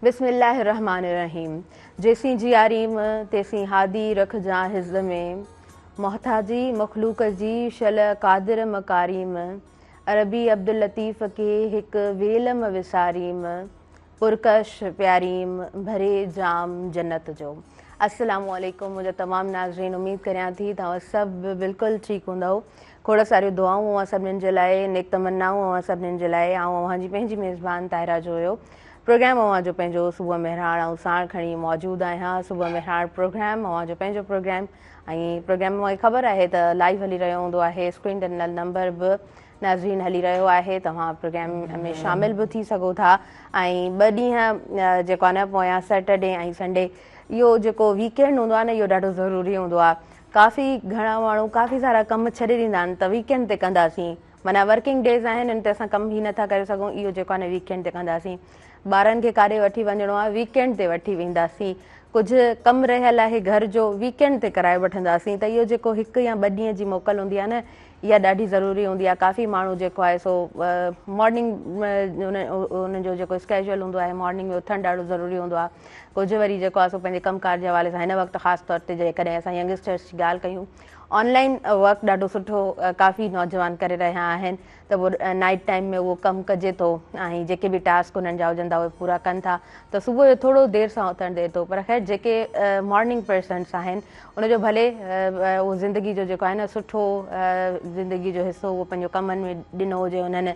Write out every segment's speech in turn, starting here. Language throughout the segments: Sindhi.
بسم الله الرحمٰن الرحيم جيسين جياريم تيسين هادي رکجان حفظ ۾، محتاجي مخلوق جي شل قادر م ڪاريم، عربي عبداللطيف کي هڪ ويل م وساريم، پرڪش پياريم ڀري جام جنت جو. السلام عليڪم منهنجا تمام ناظرين اميد ڪريان ٿي توهان سڀ بلڪل ٺيڪ هوندؤ کوڙ ساريون دعائون اوهان سڀنين جي لاء نيڪ تمنائون اوهان سڀنين جي لاء آئون اوهان جي پنهنجي ميزبان طاهره جويو پروگرام اوهان جو پنهنجو صبح مهراڻ آئون ساڻ کڻي موجود آهيان صبح مهراڻ پروگرام اوهان جو پنهنجو پروگرام ۽ پروگرام اوهان کي خبر آهي ته لائيو هلي رهيو هوندو آهي اسڪرين تي ڏنل نمبر به ناظرين هلي رهيو آهي توهان پروگرام ۾ شامل به ٿي سگهو ٿا ۽ ٻه ڏينهن جيڪو آهي نه پويان سيٽرڊي ۽ سنڊي اهو جيڪو ويڪينڊ هوندو آهي نه اهو ڏاڍو ضروري هوندو آهي ڪافي گهڻا ماڻهو ڪافي سارا ڪم ڇڏي ڏيندا آهن ته ويڪينڊ تي ڪنداسين معنيٰ ورڪنگ ڊيز آهن ان تي اسان ڪم هي نٿا ڪري سگهون اهو جيڪو آهي نه ويڪينڊ تي ڪنداسين ٻارن کي ڪاڏي وٺي وڃڻو آهي ويڪينڊ تي وٺي وينداسين ڪجهه ڪم رهيل آهي گهر جو ويڪينڊ تي ڪرائي وٺنداسين ته اهو جيڪو هڪ يا ٻه ڏينهن جي موڪل هوندي آهي نه اها ڏاڍي ضروري هوندي آهي ڪافي ماڻهو جيڪو آهي سو مارننگ انهن جو جيڪو اسڪيجول هوندو آهي مارننگ ۾ اٿڻ ڏاڍو ضروري هوندو آهي ڪجهه وري جيڪو آهي سو پنهنجي ڪم ڪار جي حوالي سان هن وقت خاص طور تي جيڪڏهن اسان ينگسٽرس جي ڳالهه ڪيون آن لائن ورڪ ڏاڍو سٺو ڪافي نوجوان ڪري رهيا آهن ته پوء نائيٽ ٽائيم ۾ اهو ڪم ڪجي ٿو ۽ جيڪي به ٽاسڪ انهن جا هجن ٿا اهي پورا ڪن ٿا ته صبح جو ٿورو دير سان اٿڻ ٿئي ٿو پر خير جيڪي مارننگ پرسنس آهن ان جو ڀلي اهو زندگي جو جيڪو آهي نه سٺو زندگي جو حصو اهو پنهنجو ڪمن ۾ ڏنو هجي انهن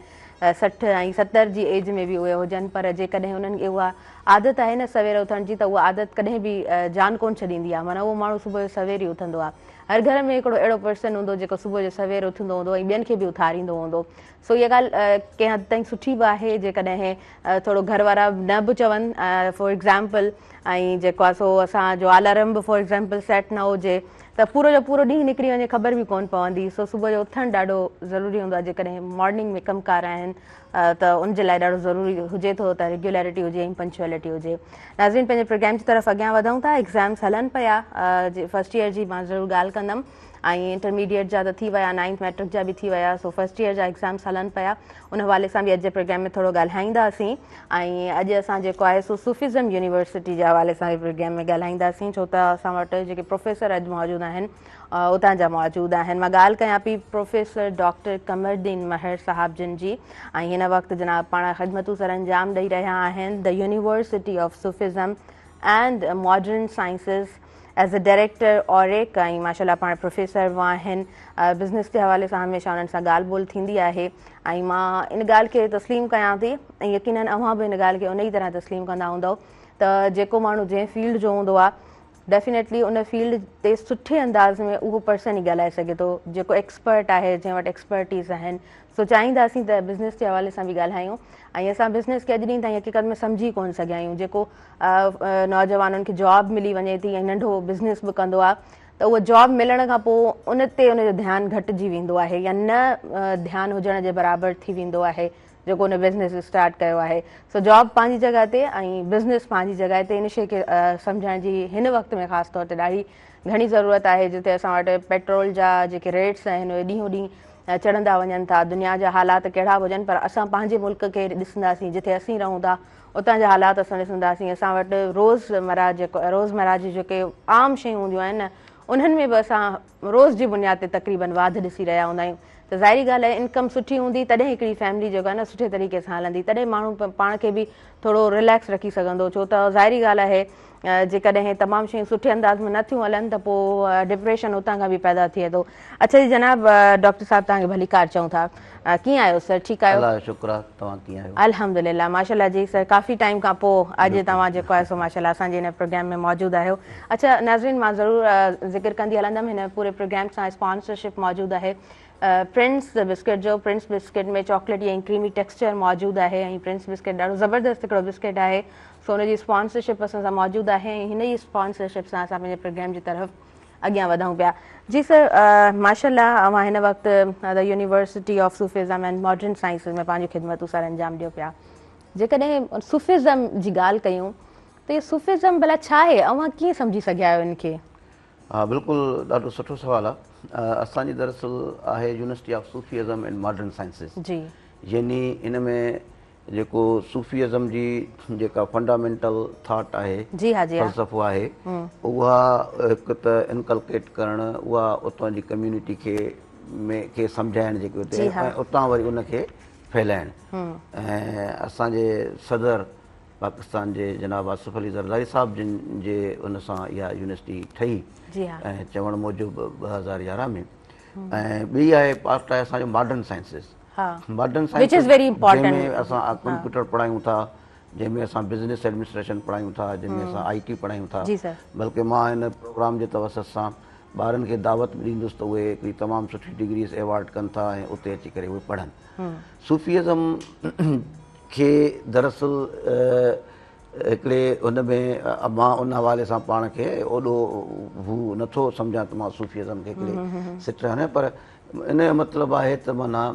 60 ۽ 70 جي ايج ۾ به اهي هجن پر جيڪڏهن انهن کي اها عادت آهي نه سوير اٿڻ جي ته اها عادت ڪڏهن به جان ڪونه ڇڏيندي آهي معنيٰ اهو ماڻهو صبح جو سوير ئي اٿندو آهي هر گهر ۾ هڪڙو اهڙو پرسن هوندو جيڪو صبح جو سوير اٿندو هوندو ۽ ٻين کي به اٿاريندو هوندو سو اها ڳالهه ڪنهن حد تائين سٺي به آهي جيڪڏهن ٿورو گهر وارا نه به چون فار ايگزامپل ۽ جيڪو آهي سو اسان جو الارم به فار ايگزامپل سيٽ نه هجي ته پورو جو پورو ڏينهن نڪري وڃي خبر به ڪونه پوندي سو صبح جو اٿڻ ڏاڍو ضروري هوندو آهي جيڪڏهن مارننگ ۾ ڪم ڪار آهن ته ان جي لاء ڏاڍو ضروري هجي ٿو ته ريگيولرٽي هجي ۽ پنچوئلٽي هجي ناظرين پنهنجي پروگرام جي طرف اڳيان وڌون ٿا ايگزامس هلن پيا فرسٽ ايئر جي مان ضرور ڳالهه ڪندم ۽ انٽرميڊيٽ جا ته ٿي ويا نائنٿ ميٽرڪ جا به ٿي ويا سو فرسٽ ايئر جا ايگزامس هلن پيا ان حوالي سان به اڄ جي پروگرام ۾ ٿورو ڳالهائينداسين ۽ اڄ اسان جيڪو آهي سو صوفيزم يونيورسٽي جي حوالي سان به پروگرام ۾ ڳالهائينداسين ڇو ته اسان وٽ جيڪي پروفيسر اڄ موجود آهن اتان جا موجود آهن مان ڳالهه ڪيان پئي پروفيسر ڊاڪٽر قمر الدين مهر صاحب جن جي ۽ هن وقت جناب پاڻ خدمتون سر انجام ڏئي رهيا آهن the university of Sufism and modern sciences as a director اوريڪ ۽ ماشاء الله پاڻ پروفيسر به آهن بزنس جي حوالي سان هميشه انهن سان ڳالهه ٻولهه ٿيندي آهي ۽ مان ان ڳالهه کي تسليم ڪيان ٿي ۽ يقينن اوهان به ان ڳالهه کي ان ئي طرح تسليم ڪندا هوندؤ ته جيڪو ماڻهو جنهن فيلڊ جو هوندو آهي ڊيفينيٽلي ان فيلڊ تي سٺي انداز ۾ اهو پرسن ئي ڳالهائي سگهي ٿو جيڪو ايڪسپرٽ آهي جنهن وٽ ايڪسپرٽيز آهن سو چاهينداسين ته بزنس جي حوالي سان به ڳالهايون ۽ اسان بزنس کي اڄ ڏينهن تائين حقيقت ۾ سمجهي ڪونه سگهيا آهيون جيڪو نوجوانن کي جاب ملي وڃي ٿي ۽ ننڍو بزنس به ڪندو آهي ته اهو جاب ملڻ کان پوء ان تي ان جو ڌيان گهٽجي ويندو آهي يا نه ڌيان هجڻ جي برابر ٿي ويندو آهي جيڪو ان بزنس اسٽارٽ ڪيو آهي سو جاب پنهنجي جڳهه تي ۽ بزنس پنهنجي جڳهه تي ان شيء کي سمجهڻ جي هن وقت ۾ خاص طور تي ڏاڍي گهڻي ضرورت آهي جتي اسان وٽ پيٽرول جا جيڪي ريٽس آهن اهي ڏينهون ڏينهن چڙهندا وڃن ٿا دنيا جا حالات ڪهڙا به هجن پر اسان پنهنجي ملڪ کي ڏسنداسين جتي اسين رهون ٿا اتان جا حالات اسان ڏسنداسين اسان وٽ روز مره جيڪو روز مره جون جيڪي عام شيون هونديون آهن نه انهن ۾ به اسان روز جي بنياد تي تقريبن واڌ ڏسي رهيا هوندا آهيون ته ظاهري ڳالهه آهي انڪم سٺي هوندي تڏهن هڪڙي فيملي جيڪو آهي نه سٺي طريقي سان هلندي تڏهن ماڻهو پاڻ کي به ٿورو رليڪس رکي سگهندو ڇو ته ظاهري ڳالهه آهي جيڪڏهن تمام شيون سٺي انداز ۾ نه ٿيون هلن ته پوء ڊپريشن اتان کان به پيدا ٿئي ٿو. اڇا جي جناب ڊاڪٽر صاحب توهان کي ڀليڪار چئون ٿا. ڪيئن آهيو سر ٺيڪ آهيو؟ الله جو شڪر آهي توهان ڪيئن آهيو؟ الحمدلله ماشاءالله جي سر ڪافي ٽائيم کان پوء اڄ توهان جيڪو آهي سو ماشاءالله اسان جي هن پروگرام ۾ موجود آهيو. اڇا ناظرين مان ضرور ذڪر ڪندي هلندم هن پوري پروگرام سان اسپانسرشپ موجود آهي پرنس بسڪٽ جو پرنس بسڪٽ ۾ چاڪليٽي ۽ ڪريمي ٽيڪسچر موجود آهي ۽ پرنس بسڪٽ ڏاڍو زبردست هڪڙو بسڪٽ آهي سو ان جي اسپانسرشپ اسان سان موجود آهي ۽ هن ئي اسپانسرشپ سان اسان پنهنجي پروگرام جي طرف اڳيان وڌون پيا جي سر ماشاء الله اوهان هن وقت the university of Sufism and modern sciences ۾ پنهنجون خدمتون سر انجام ڏيو پيا جيڪڏهن صوفيزم جي ڳالهه ڪيون ته هي صوفيزم ڀلا ڇا آهي اوهان ڪيئن سمجهي سگهيا آهيو ان کي؟ ها بلڪل ڏاڍو سٺو سوال آهي اسان جي دراصل آهي university of Sufism and modern sciences جي يعني ان ۾ جيڪو صوفي ازم جي جيڪا فنڊامينٽل ٿاٽ آهي، جي ها جي ها. فلسفو آهي، اها هڪ ته انڪلڪيٽ ڪرڻ، اها اتان جي ڪميونٽي کي ۾ کي سمجهائڻ جيڪي اتي جي ها. ۽ اتان وري ان کي ڦهلائڻ ۽ اسان جي صدر پاڪستان جي جناب آصف علي زرداري صاحب جن جي ان سان اها يونيورسٽي ٺهي جي ها. ۽ چوڻ موجب 2011 ۾ ۽ ٻي آهي پارٽ آهي اسان جو ماڊرن سائنسز ها modern which is sciences very جنهن important ۾ اسان ها ڪمپيوٽر پڙهايون ٿا، جنهن ۾ اسان بزنس ايڊمنسٽريشن پڙهايون ٿا، جنهن ۾ اسان آئي ٽي پڙهايون ٿا. جي سر. بلڪه مان هن پروگرام جي توسط سان ٻارن کي دعوت به ڏيندس ته اهي هڪڙي تمام سٺي ڊگريز ايوارڊ ڪن ٿا ۽ اتي اچي ڪري اهي پڙهن. صوفيزم کي دراصل هڪڙي هن ۾ مان ان حوالي سان پاڻ کي اوڏو هو نٿو سمجهان ته مان صوفيزم کي هڪڙي سٽ هڻي پر ان جو مطلب آهي ته معنيٰ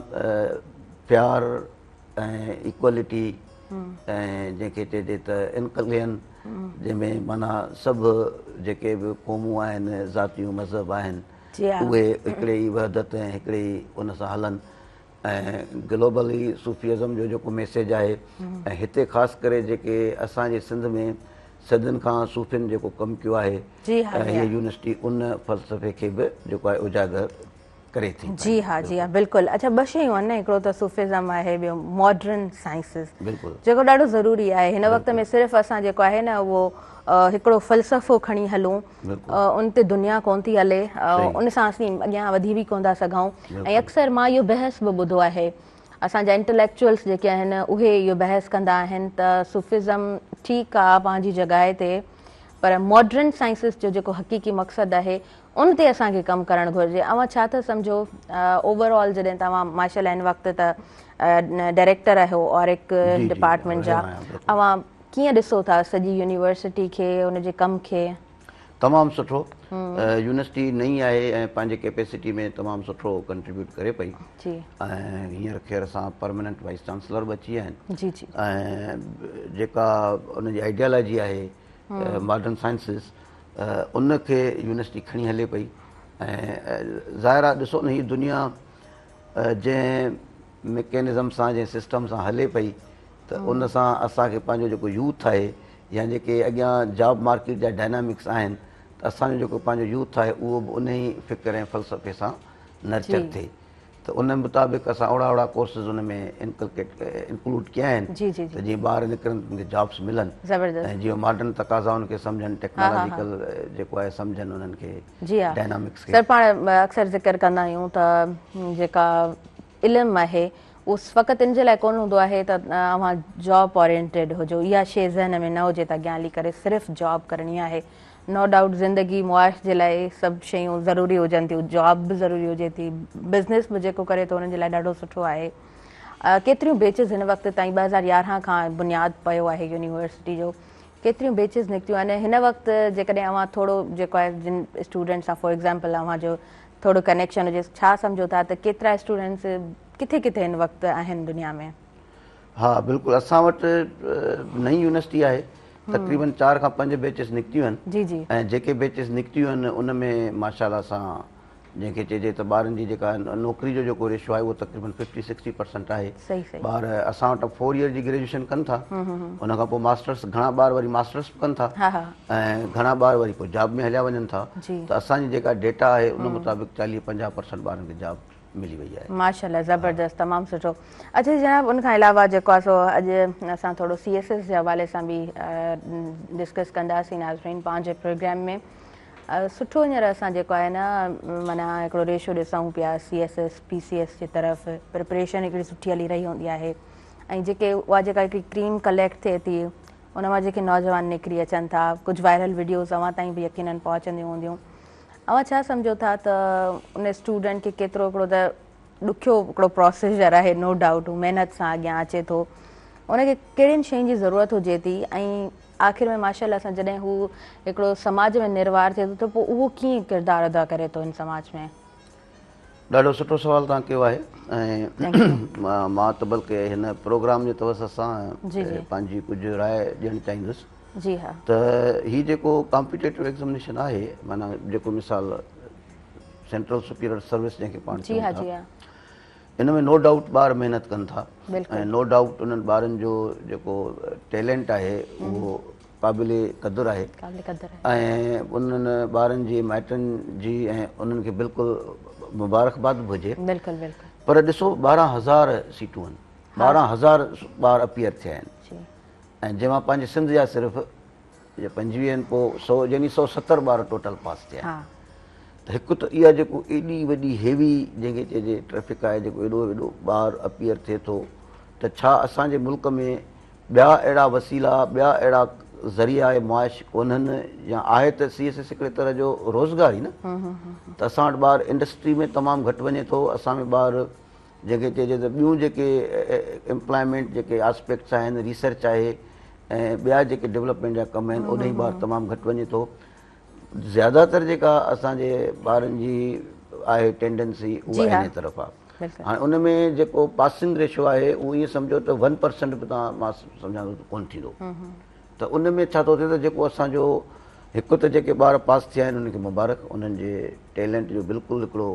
پيار ۽ ايڪوالٽي ۽ جنهن کي چئجي ته انڪلين جنهن ۾ معنيٰ سڀ جيڪي به قومون آهن ذاتيون مذهب آهن اهي هڪڙي ئي وحدت ۽ هڪڙي ئي ان سان هلن ۽ گلوبلي صوفيزم جو جيڪو ميسيج آهي ۽ هتي خاص ڪري جيڪي اسان جي سنڌ ۾ صدين کان صوفين جيڪو ڪم ڪيو آهي ۽ هيء يونيورسٽي ان فلسفي کي به جيڪو آهي اجاگر ڪري ٿي. جي ها جي ها بلڪل اڇا ٻه شيون آهن نه هڪڙو ته صوفيزم آهي ٻيو ماڊرن سائنسز بلڪل جيڪو ڏاڍو ضروري آهي هن وقت ۾ صرف اسان جيڪو آهي نه اهو هڪڙو فلسفو کڻي هلون ان تي دنيا ڪون ٿي هلي ان سان اسين اڳيان وڌي به ڪون ٿا سگهون ۽ اڪثر مان اهو بحث به ٻڌو آهي اسان جا انٽليڪچوئلس جيڪي آهن اهي اهو بحث ڪندا آهن ته صوفيزم ٺيڪ آ پنهنجي جڳهه تي پر ماڊرن سائنسز جو جيڪو حقيقي مقصد آهي ان تي اسان کي ڪم ڪرڻ گهرجي. اوهان ڇا ٿا سمجهو اوور آل جڏهن توهان ماشاء الله هن وقت ته ڊائريڪٽر آهيو اورڪ ڊپارٽمينٽ جا اوهان ڪيئن ڏسو ٿا سڄي يونيورسٽي کي ان جي ڪم کي؟ تمام سٺو يونيورسٽي نئين آهي ۽ پنهنجي ڪيپيسٽي ۾ تمام سٺو ڪنٽريبيوٽ ڪري پئي ۽ هينئر خير سان پرماننٽ وائيس چانسلر به اچي ويا آهن ۽ جيڪا ان جي آئيڊيالاجي آهي ماڊرن سائنسز ان کي يونيورسٽي کڻي هلي پئي ۽ ظاهر آهي ڏسو نه هي دنيا جنهن ميڪينزم سان جنهن سسٽم سان هلي پئي ته ان سان اسان کي پنهنجو جيڪو يوٿ آهي يا جيڪي اڳيان جاب مارڪيٽ جا ڊائنامڪس آهن ته اسان جو جيڪو پنهنجو يوٿ آهي اهو به ان ئي فڪر ۽ فلسفي سان نرچر ٿئي ته ان مطابق اسان اوڙا اوڙا ڪورسز ان ۾ انڪلڪيٽ انڪلوڊ ڪيا آهن ته جيئن ٻار نڪرن ته ان کي جابس ملن ۽ جيئن ماڊرن تقاضائن کي سمجهن ٽيڪنالاجيڪل جيڪو آهي سمجهن انهن کي ڊائنامڪس کي. سر پاڻ اڪثر ذڪر ڪندا آهيون ته جيڪا علم آهي اهو فقط ان جي لاء ڪونه هوندو آهي ته اوهان جاب اورينٽيڊ هجو اها شيء ذهن ۾ نه هجي ته اڳيان هلي ڪري صرف جاب ڪرڻي آهي نو ڊائوٽ زندگي معاش جي لاء سڀ شيون ضروري هجن ٿيون جاب به ضروري هجي ٿي بزنس به جيڪو ڪري ٿو انهن جي لاء ڏاڍو سٺو آهي ڪيتريون بيچز هن وقت تائين 2011 کان بنياد پيو آهي يونيورسٽي جو ڪيتريون بيچز نڪتيون آهن هن وقت جيڪڏهن اوهان ٿورو جيڪو آهي جن اسٽوڊنٽس سان فار ايگزامپل اوهان جو ٿورو ڪنيڪشن هجي ڇا سمجهو ٿا ته ڪيترا اسٽوڊنٽس ڪٿي ڪٿي هن وقت آهن دنيا ۾؟ ها بلڪل اسان وٽ نئين يونيورسٽي آهي تقريبن 4 کان 5 بيچز نڪتيون آهن جي جي ۽ جيڪي بيچز نڪتيون آهن ان ۾ ماشاء الله سان جنهن کي چئجي ته ٻارن جي جيڪا نوڪري جو جيڪو ريشو آهي اهو تقريبن 50 60 پرسنٽ آهي صحيح صحيح ٻار اسان وٽ 4 ايئر جي گريجوئيشن ڪن ٿا ان کان پوء ماسٽرس گهڻا ٻار وري ماسٽرس به ڪن ٿا ها ها ۽ گهڻا ٻار وري پوء جاب ۾ هليا وڃن ٿا ته اسان جي جيڪا ڊيٽا آهي ان مطابق 40 50 پرسنٽ ٻارن کي جاب ملي وئي آهي. ماشاءالله زبردست تمام سٺو اڇا جناب ان کان علاوه جيڪو آهي سو اڄ اسان ٿورو سي ايس ايس جي حوالي سان به ڊسڪس ڪنداسين ناظرين پنهنجي پروگرام ۾ سٺو هينئر اسان جيڪو آهي نه معنيٰ هڪڙو ريشو ڏسون پيا C S S P C S جي طرف پريپريشن هڪڙي سٺي هلي رهي هوندي آهي ۽ جيڪي اها جيڪا هڪڙي ڪريم ڪليڪٽ ٿئي ٿي ان مان جيڪي نوجوان نڪري اچن ٿا ڪجهه وائرل وڊيوز اوهان تائين به يقينن پهچنديون هونديون اوهان ڇا سمجهو ٿا ته ان اسٽوڊنٽ کي ڪيترو هڪڙو ته ڏکيو هڪڙو پروسيجر آهي نو ڊائوٽ هو محنت سان اڳيان اچي ٿو ان کي ڪهڙين شين جي ضرورت هجي ٿي ۽ آخر ۾ ماشاء الله سان جڏهن هو هڪڙو سماج ۾ نروار ٿئي ٿو ته پوء اهو ڪيئن ڪردار ادا ڪري ٿو هن سماج ۾؟ ڏاڍو سٺو سوال توهان ڪيو آهي ۽ مان ته بلڪه هن پروگرام جي توسط سان پنهنجي ڪجهه راء ڏيڻ چاهيندس جي ها ته هي جيڪو ڪامپيٽيٽو ايگزامينيشن آهي معنيٰ جيڪو مثال سينٽرل سپيريئر سروس جنهن کي پاڻ جي ها جي ها ان ۾ نو ڊائوٽ ٻار محنت ڪن ٿا ۽ نو ڊائوٽ انهن ٻارن جو جيڪو ٽيلنٽ آهي اهو قابل قدر آهي ۽ انهن ٻارن جي مائٽن جي ۽ انهن کي بلڪل مبارڪباد به هجي. بلڪل بلڪل. پر ڏسو 12,000 سيٽون آهن، 12,000 ٻار اپيئر ٿيا آهن ۽ جنهن مان پنهنجي سنڌ جا صرف 25 آهن، پوء 100 يعني 170 ٻار ٽوٽل پاس ٿيا آهن. ته هڪ ته اها جيڪو ايڏي وڏي هيوي جنهن کي چئجي ٽريفڪ آهي، جيڪو ايڏو وڏو ٻار اپيئر ٿئي ٿو ته ڇا اسان جي ملڪ ۾ ٻيا اهڙا وسيلا، ٻيا اهڙا ذريعا معاش ڪونهن يا آهي ته سي ايس ايس هڪڙي طرح جو روزگار ئي نه ته اسان وٽ ٻار انڊسٽري ۾ تمام گهٽ وڃي ٿو، اسان ۾ ٻار جنهن کي چئجي ته ٻيون جيڪي امپلائمينٽ جيڪي آسپيڪٽس آهن، ريسرچ آهي ۽ ٻيا جيڪي ڊولپمينٽ جا ڪم آهن اوڏانهن ٻار تمام گهٽ وڃي ٿو. زياده تر جيڪا اسان جي ٻارن جي آهي ٽينڊنسي اها انهي طرف آهي. هاڻي ان ۾ جيڪو پاسنگ ريشو آهي اهو ائين سمجهو ته 1% به تان مان سمجهان ٿو ته ڪونه ٿيندو. ته ان ۾ ڇا ٿو ٿئي ته جيڪو اسان جو هڪ ته جيڪي ٻار پاس ٿيا آهن انهن کي مبارڪ، انهن جي ٽيلنٽ جو بلڪل هڪڙو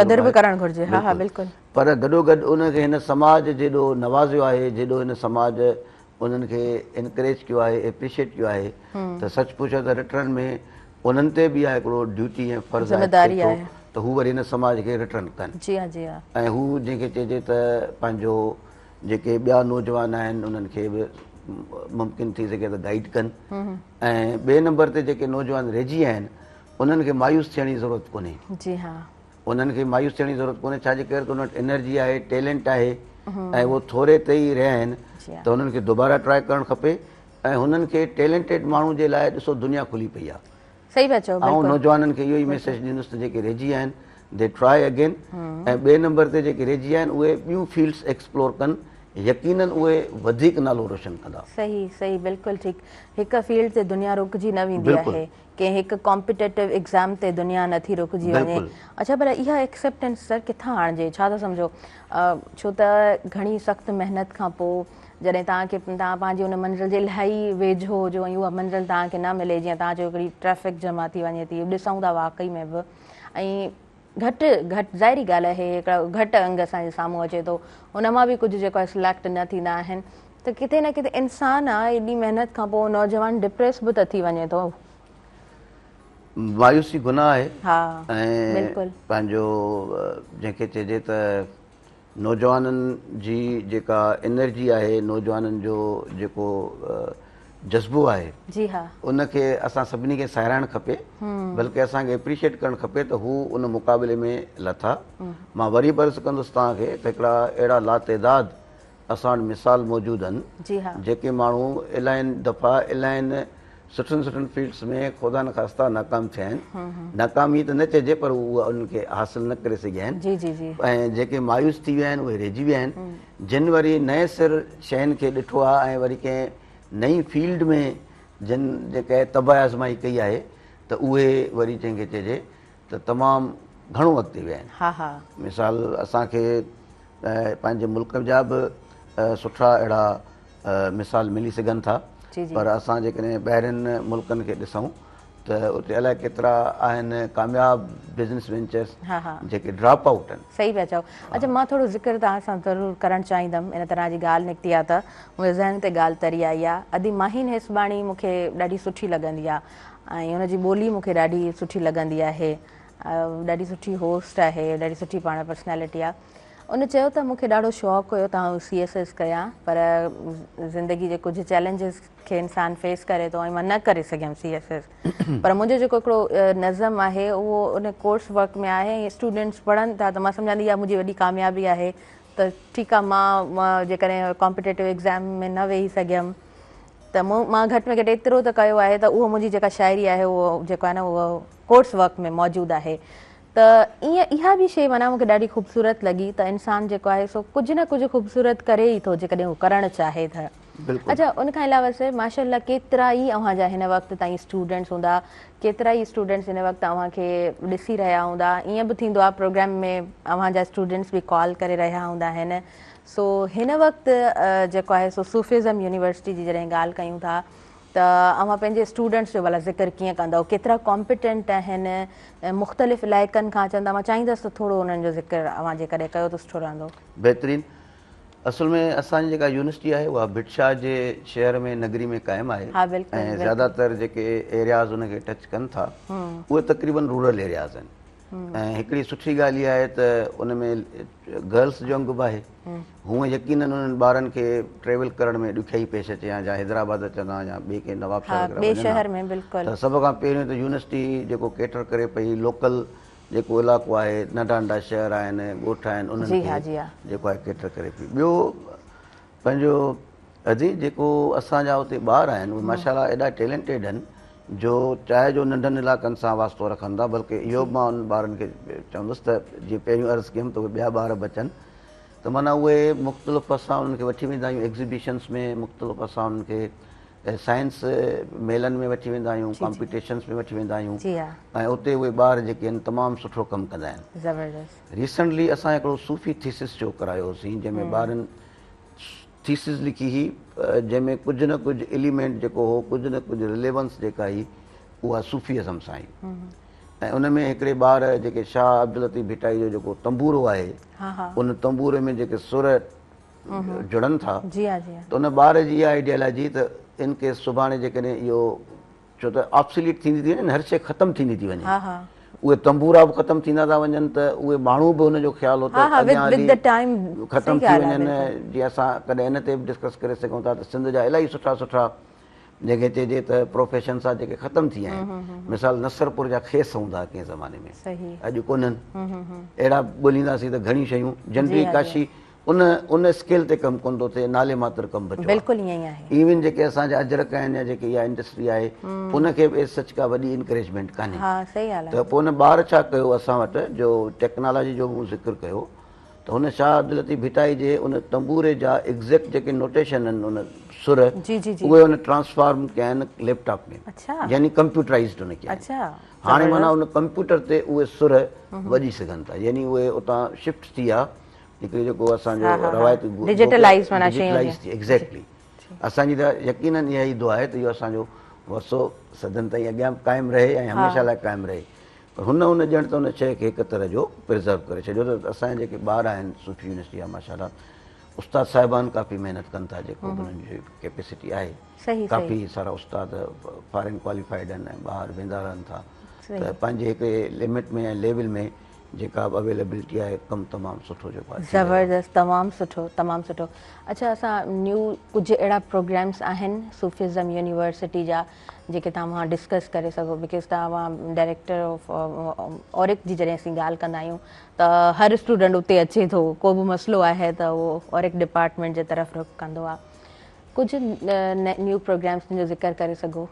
قدر به ڪرڻ گهرجي. ها ها بلڪل. پر گڏوگڏ ان کي هن سماج جيڏو نوازيو آهي، جيڏو هن سماج انهن کي انڪريج ڪيو آهي، ايپريشيٽ ڪيو آهي ته سچ پڇو ته رٽرن ۾ انهن تي به اها هڪڙو ڊيوٽي ۽ فرض عائد ٿئي ٿو ته هو وري هن سماج کي رٽرن ڪن ۽ هو جنهن کي چئجي ته پنهنجو جيڪي ٻيا نوجوان آهن انهن کي به ممڪن ٿي سگهي ته گائيڊ ڪن ۽ ٻئي نمبر تي جيڪي نوجوان رهجي ويا آهن انهن کي مايوس ٿيڻ جي ضرورت ڪونهي. انهن کي مايوس ٿيڻ جي ضرورت ڪونهي ڇا جي ڪري ته انهن وٽ انرجي آهي، ٽيلنٽ آهي ۽ اهو ٿوري تي ئي رهيا آهن ته انهن کي دوباره ٽرائي ڪرڻ کپي ۽ هنن کي ٽيلنٽيڊ ماڻهو جي لاء ڏسو دنيا کلي پئي آهي. صحيح پيا چئو آئون نوجوانن کي اهو ئي ميسيج ڏيندس ته جيڪي رهجي ويا آهن the try again ۽ ٻئي نمبر تي جيڪي رهجي ويا آهن اهي ٻيون فيلڊس ايڪسپلور ڪن يقينن اهي وڌيڪ نالو روشن ڪندا. صحيح صحيح بلڪل ٺيڪ هڪ فيلڊ تي دنيا رڪجي نه ويندي آهي. ڪنهن هڪ ڪامپيٽيٽو ايگزام تي دنيا نه ٿي رڪجي وڃي. اڇا پر اها ايڪسيپٽنس سر ڪٿان آڻجي ڇا ٿا سمجهو ڇو ته گهڻي سخت محنت کان پوء جڏهن توهان کي توهان پنهنجي ان منزل جي الاهي ويجهو هجو ۽ اها منزل توهان کي نه ملي جيئن توهان چيو هڪڙي ٽريفڪ جمع ٿي وڃي ٿي ڏسون ٿا واقعي ۾ به ۽ گهٽ گهٽ ظاهري ڳالهه آهي هڪڙو گهٽ انگ اسان جي سامهون اچي ٿو ان مان به ڪجهه جيڪو آهي سليڪٽ نه ٿيندا آهن ته ڪٿي نه ڪٿي انسان آ ايڏي محنت کان پوء نوجوان ڊپريس به ته ٿي وڃي ٿو. مايوسي گناهه آهي ۽ پنهنجو جنهن کي چئجي ته نوجوانن جي جيڪا انرجي آهي، نوجوانن جو جيڪو جذبو آهي، جي ها. ان کي اسان سڀني کي ساراهڻ کپي، بلڪه اسان کي اپريشيٽ ڪرڻ کپي ته هو ان مقابلي ۾ لٿا. مان وري به عرض ڪندس توهان کي ته هڪڙا اهڙا لاتعداد اسان وٽ مثال موجود آهن، جيڪي ماڻهو الاهين دفعا الاهين سٺن سٺن فيلڊس ۾ خدا نخواسته ناڪام ٿيا آهن، ناڪامي ته نه چئجي پر اها انهن کي حاصل نه ڪري سگهيا آهن ۽ جيڪي مايوس ٿي ويا آهن اهي رهجي ويا آهن، جن وري نئين سر شين کي ڏٺو آهي ۽ وري ڪنهن نئين فيلڊ ۾ جن جيڪا طبع آزمائي ڪئي آهي ته اهي وري جنهن کي چئجي ته تمام گهڻو اڳتي ويا آهن. مثال اسان کي پنهنجي ملڪ جا به سٺا اهڙا مثال ملي سگهن ٿا پر اسان جيڪڏهن ٻاهرين ملڪن کي ڏسون ته اتي الائي ڪيترا آهن ڪامياب بزنس وينچرس جيڪي ڊراپ آئوٽ آهن. صحيح پيا چئو. اڇا مان ٿورو ذڪر توهان سان ضرور ڪرڻ چاهيندم ان طرح جي ڳالهه نڪتي آهي ته منهنجي ذهن تي ڳالهه تري آئي آهي ادي ماهين هيسباڻي مون کي ڏاڍي سٺي لڳندي آهي ۽ ان جي ٻولي مون کي ڏاڍي سٺي لڳندي آهي ڏاڍي سٺي هوسٽ آهي ڏاڍي سٺي پاڻ پرسنالٽي آهي ان چيو ته مون کي ڏاڍو شوق هيو ته آئون سي ايس ايس ڪيان پر زندگي جي ڪجهه چئلينجز کي انسان فيس ڪري ٿو ۽ مان نه ڪري سگهيم سي ايس ايس پر منهنجو جيڪو هڪڙو نظم آهي اهو ان ڪورس ورڪ ۾ آهي ۽ اسٽوڊنٽس پڙهن ٿا ته مان سمجهان ٿي اها منهنجي وڏي ڪاميابي آهي ته ٺيڪ آهي مان جيڪڏهن ڪامپيٽيٽو ايگزام ۾ نه ويهي سگهيم ته مون مان گهٽ ۾ گهٽ ايترو ته ڪيو آهي ته اهو منهنجي جيڪا شاعري آهي اهو جيڪو آهي نه اهو ڪورس ورڪ ۾ موجود آهي ته ائين اها به شيء معنيٰ مون کي ڏاڍي خوبصورت لڳي ته انسان جيڪو آهي سو ڪجهه نه ڪجهه خوبصورت ڪري ئي ٿو جيڪڏهن هو ڪرڻ چاهي ته. اڇا ان کان علاوه سر ماشاء الله ڪيترا ئي اوهان جا هن وقت تائين اسٽوڊنٽس هوندا ڪيترا ئي اسٽوڊنٽس هن وقت اوهان کي ڏسي رهيا هوندا ائين به ٿيندو آهي پروگرام ۾ اوهان جا اسٽوڊنٽس به ڪال ڪري رهيا هوندا آهن سو هن وقت جيڪو آهي سو صوفيزم يونيورسٽي جي جڏهن ڳالهه ڪيون ٿا ته اوهان پنهنجي اسٽوڊنٽس جو ڀلا ذڪر ڪيئن ڪندؤ ڪيترا ڪامپيٽنٽ آهن مختلف علائقن کان اچن ٿا مان چاهيندس ته ٿورو انهن جو ذڪر اوهان جيڪڏهن ڪيو ته سٺو رهندو. بهترين. اصل ۾ اسان جي جيڪا يونيورسٽي آهي اها ڀٽ شاهه جي شهر ۾ نگري ۾ قائم آهي ۽ زياده تر جيڪي ايرياز ان کي ٽچ ڪن ٿا اهي تقريبن رورل ايرياز آهن ۽ هڪڙي سٺي ڳالهه اها آهي ته ان ۾ گرلس جو انگ به آهي هونء يقينن انهن ٻارن کي ٽريول ڪرڻ ۾ ڏکيائي پيش اچي ها جا حيدرآباد اچن ها يا ٻئي ڪنهن نواب شاهه وغيره وڃن ها ته سڀ کان پهريون ته يونيورسٽي جيڪو ڪيٽر ڪري پئي لوڪل جيڪو علائقو آهي ننڍا ننڍا شهر آهن ڳوٺ آهن انهن کي جيڪو آهي ڪيٽر ڪري پئي ٻيو پنهنجو ادي جيڪو اسان جا اتي ٻار آهن اهي ماشاء الله ايڏا ٽيلنٽيڊ آهن جو چاهي جو ننڍن علائقن سان واسطو رکن ٿا بلڪه اهو به مان انهن ٻارن کي چوندس ته جيئن پهريون عرض ڪيم ته اهي ٻيا ٻار به اچن ته معنيٰ اهي مختلف اسان انهن کي وٺي ويندا آهيون ايگزيبيشنس ۾ مختلف اسان انهن کي سائنس ميلن ۾ وٺي ويندا آهيون ڪامپيٽيشنس ۾ وٺي ويندا آهيون ۽ اتي اهي ٻار جيڪي آهن تمام سٺو ڪم ڪندا آهن ريسنٽلي اسان هڪڙو صوفي ٿيسس شو ڪرايو هوسين جنهن ۾ ٻارن ٿيسز لکي هئي جنهن ۾ ڪجهه نه ڪجهه ايليمينٽ جيڪو هو ڪجهه نه ڪجهه رليونس جيڪا هئي اها صوفي ازم سان هئي ۽ ان ۾ هڪڙي ٻار جيڪي شاهه عبداللطيف ڀٽائي جو جيڪو تنبورو آهي ان تنبوري ۾ جيڪي سر جڙن ٿا ته ان ٻار جي اها آئيڊيالاجي ته ان ڪيس سڀاڻي جيڪڏهن اهو ڇو ته آبسوليٽ ٿيندي ٿي وڃي هر شيء ختم ٿيندي ٿي وڃي اهي تنبورا به ختم ٿيندا ٿا وڃن ته اهي ماڻهو به ان جو خيال هو ته اڳيان هلي ختم ٿي وڃن جيئن اسان ڪڏهن ان تي به ڊسڪس ڪري سگهون ٿا ته سنڌ جا الاهي سٺا سٺا جنهن کي چئجي ته پروفيشنس آ جيڪي ختم ٿي ويا آهن مثال نصرپور جا کيس هوندا ها ڪنهن زماني ۾ اڄ ڪونهن اهڙا ڳولينداسين ته گهڻيون شيون جنڊي ڪاشي ان ان اسڪيل تي ڪم ڪونه ٿو ٿئي نالي ماتر ڪم بچو بلڪل ائين ئي آهي ايون جيڪي اسان جا اجرڪ آهن يا جيڪي اها انڊسٽري آهي ان کي به ايز سچ ڪا وڏي انڪريجمينٽ ڪانهي ها صحيح ڳالهه ته پوء ان ٻار ڇا ڪيو اسان وٽ جو ٽيڪنالاجي جو مون ذڪر ڪيو ته هن شاهه عبداللطيف ڀٽائي جي ان تنبوري جا ايگزيڪٽ جيڪي نوٽيشن آهن ان سر جي جي جي اهي ان ٽرانسفارم ڪيا آهن ليپ ٽاپ ۾ اڇا يعني ڪمپيوٽرائزڊ ان ڪيا اڇا هاڻي معنيٰ ان ڪمپيوٽر تي اهي سر وڄي سگهن ٿا يعني اهي اتان شفٽ ٿي ويا هڪڙي جيڪو اسان جو روايتي ڊجيٽلائيز معنيٰ شيون ڊجيٽلائيز ٿي ايگزيڪٽلي اسان جي ته يقينن اها ئي دعا آهي ته اهو اسان جو ورثو صدين تائين اڳيان به قائم رهي ۽ هميشه لاء قائم رهي پر هن ان ڄڻ ته ان شيء کي هڪ طرح جو پرزرو ڪري ڇڏيو ته اسان جا جيڪي ٻار آهن صوفي يونيورسٽي جا ماشاء الله استاد صاحبان ڪافي محنت ڪن ٿا جيڪو به انهن جي ڪيپيسٽي آهي ڪافي سارا استاد فارين ڪواليفائيڊ آهن ۽ ٻاهر ويندا رهن ٿا ته پنهنجي هڪ لمٽ ۾ ۽ ليول ۾ جيڪا به اويليبلٽي آهي ڪم تمام سٺو جيڪو آهي ٿي رهيو آهي. زبردست تمام سٺو تمام سٺو اڇا اسان نيو ڪجهه اهڙا پروگرامس آهن صوفيزم يونيورسٽي جا جيڪي توهان ڊسڪس ڪري سگهو because توهان ڊائريڪٽر آف اورڪ جي جڏهن اسين ڳالهه ڪندا آهيون ته هر اسٽوڊنٽ اتي اچي ٿو ڪو به مسئلو آهي ته اهو اورڪ ڊپارٽمينٽ جي طرف رخ ڪندو آهي ڪجهه نيو پروگرامس جو ذڪر ڪري سگهو.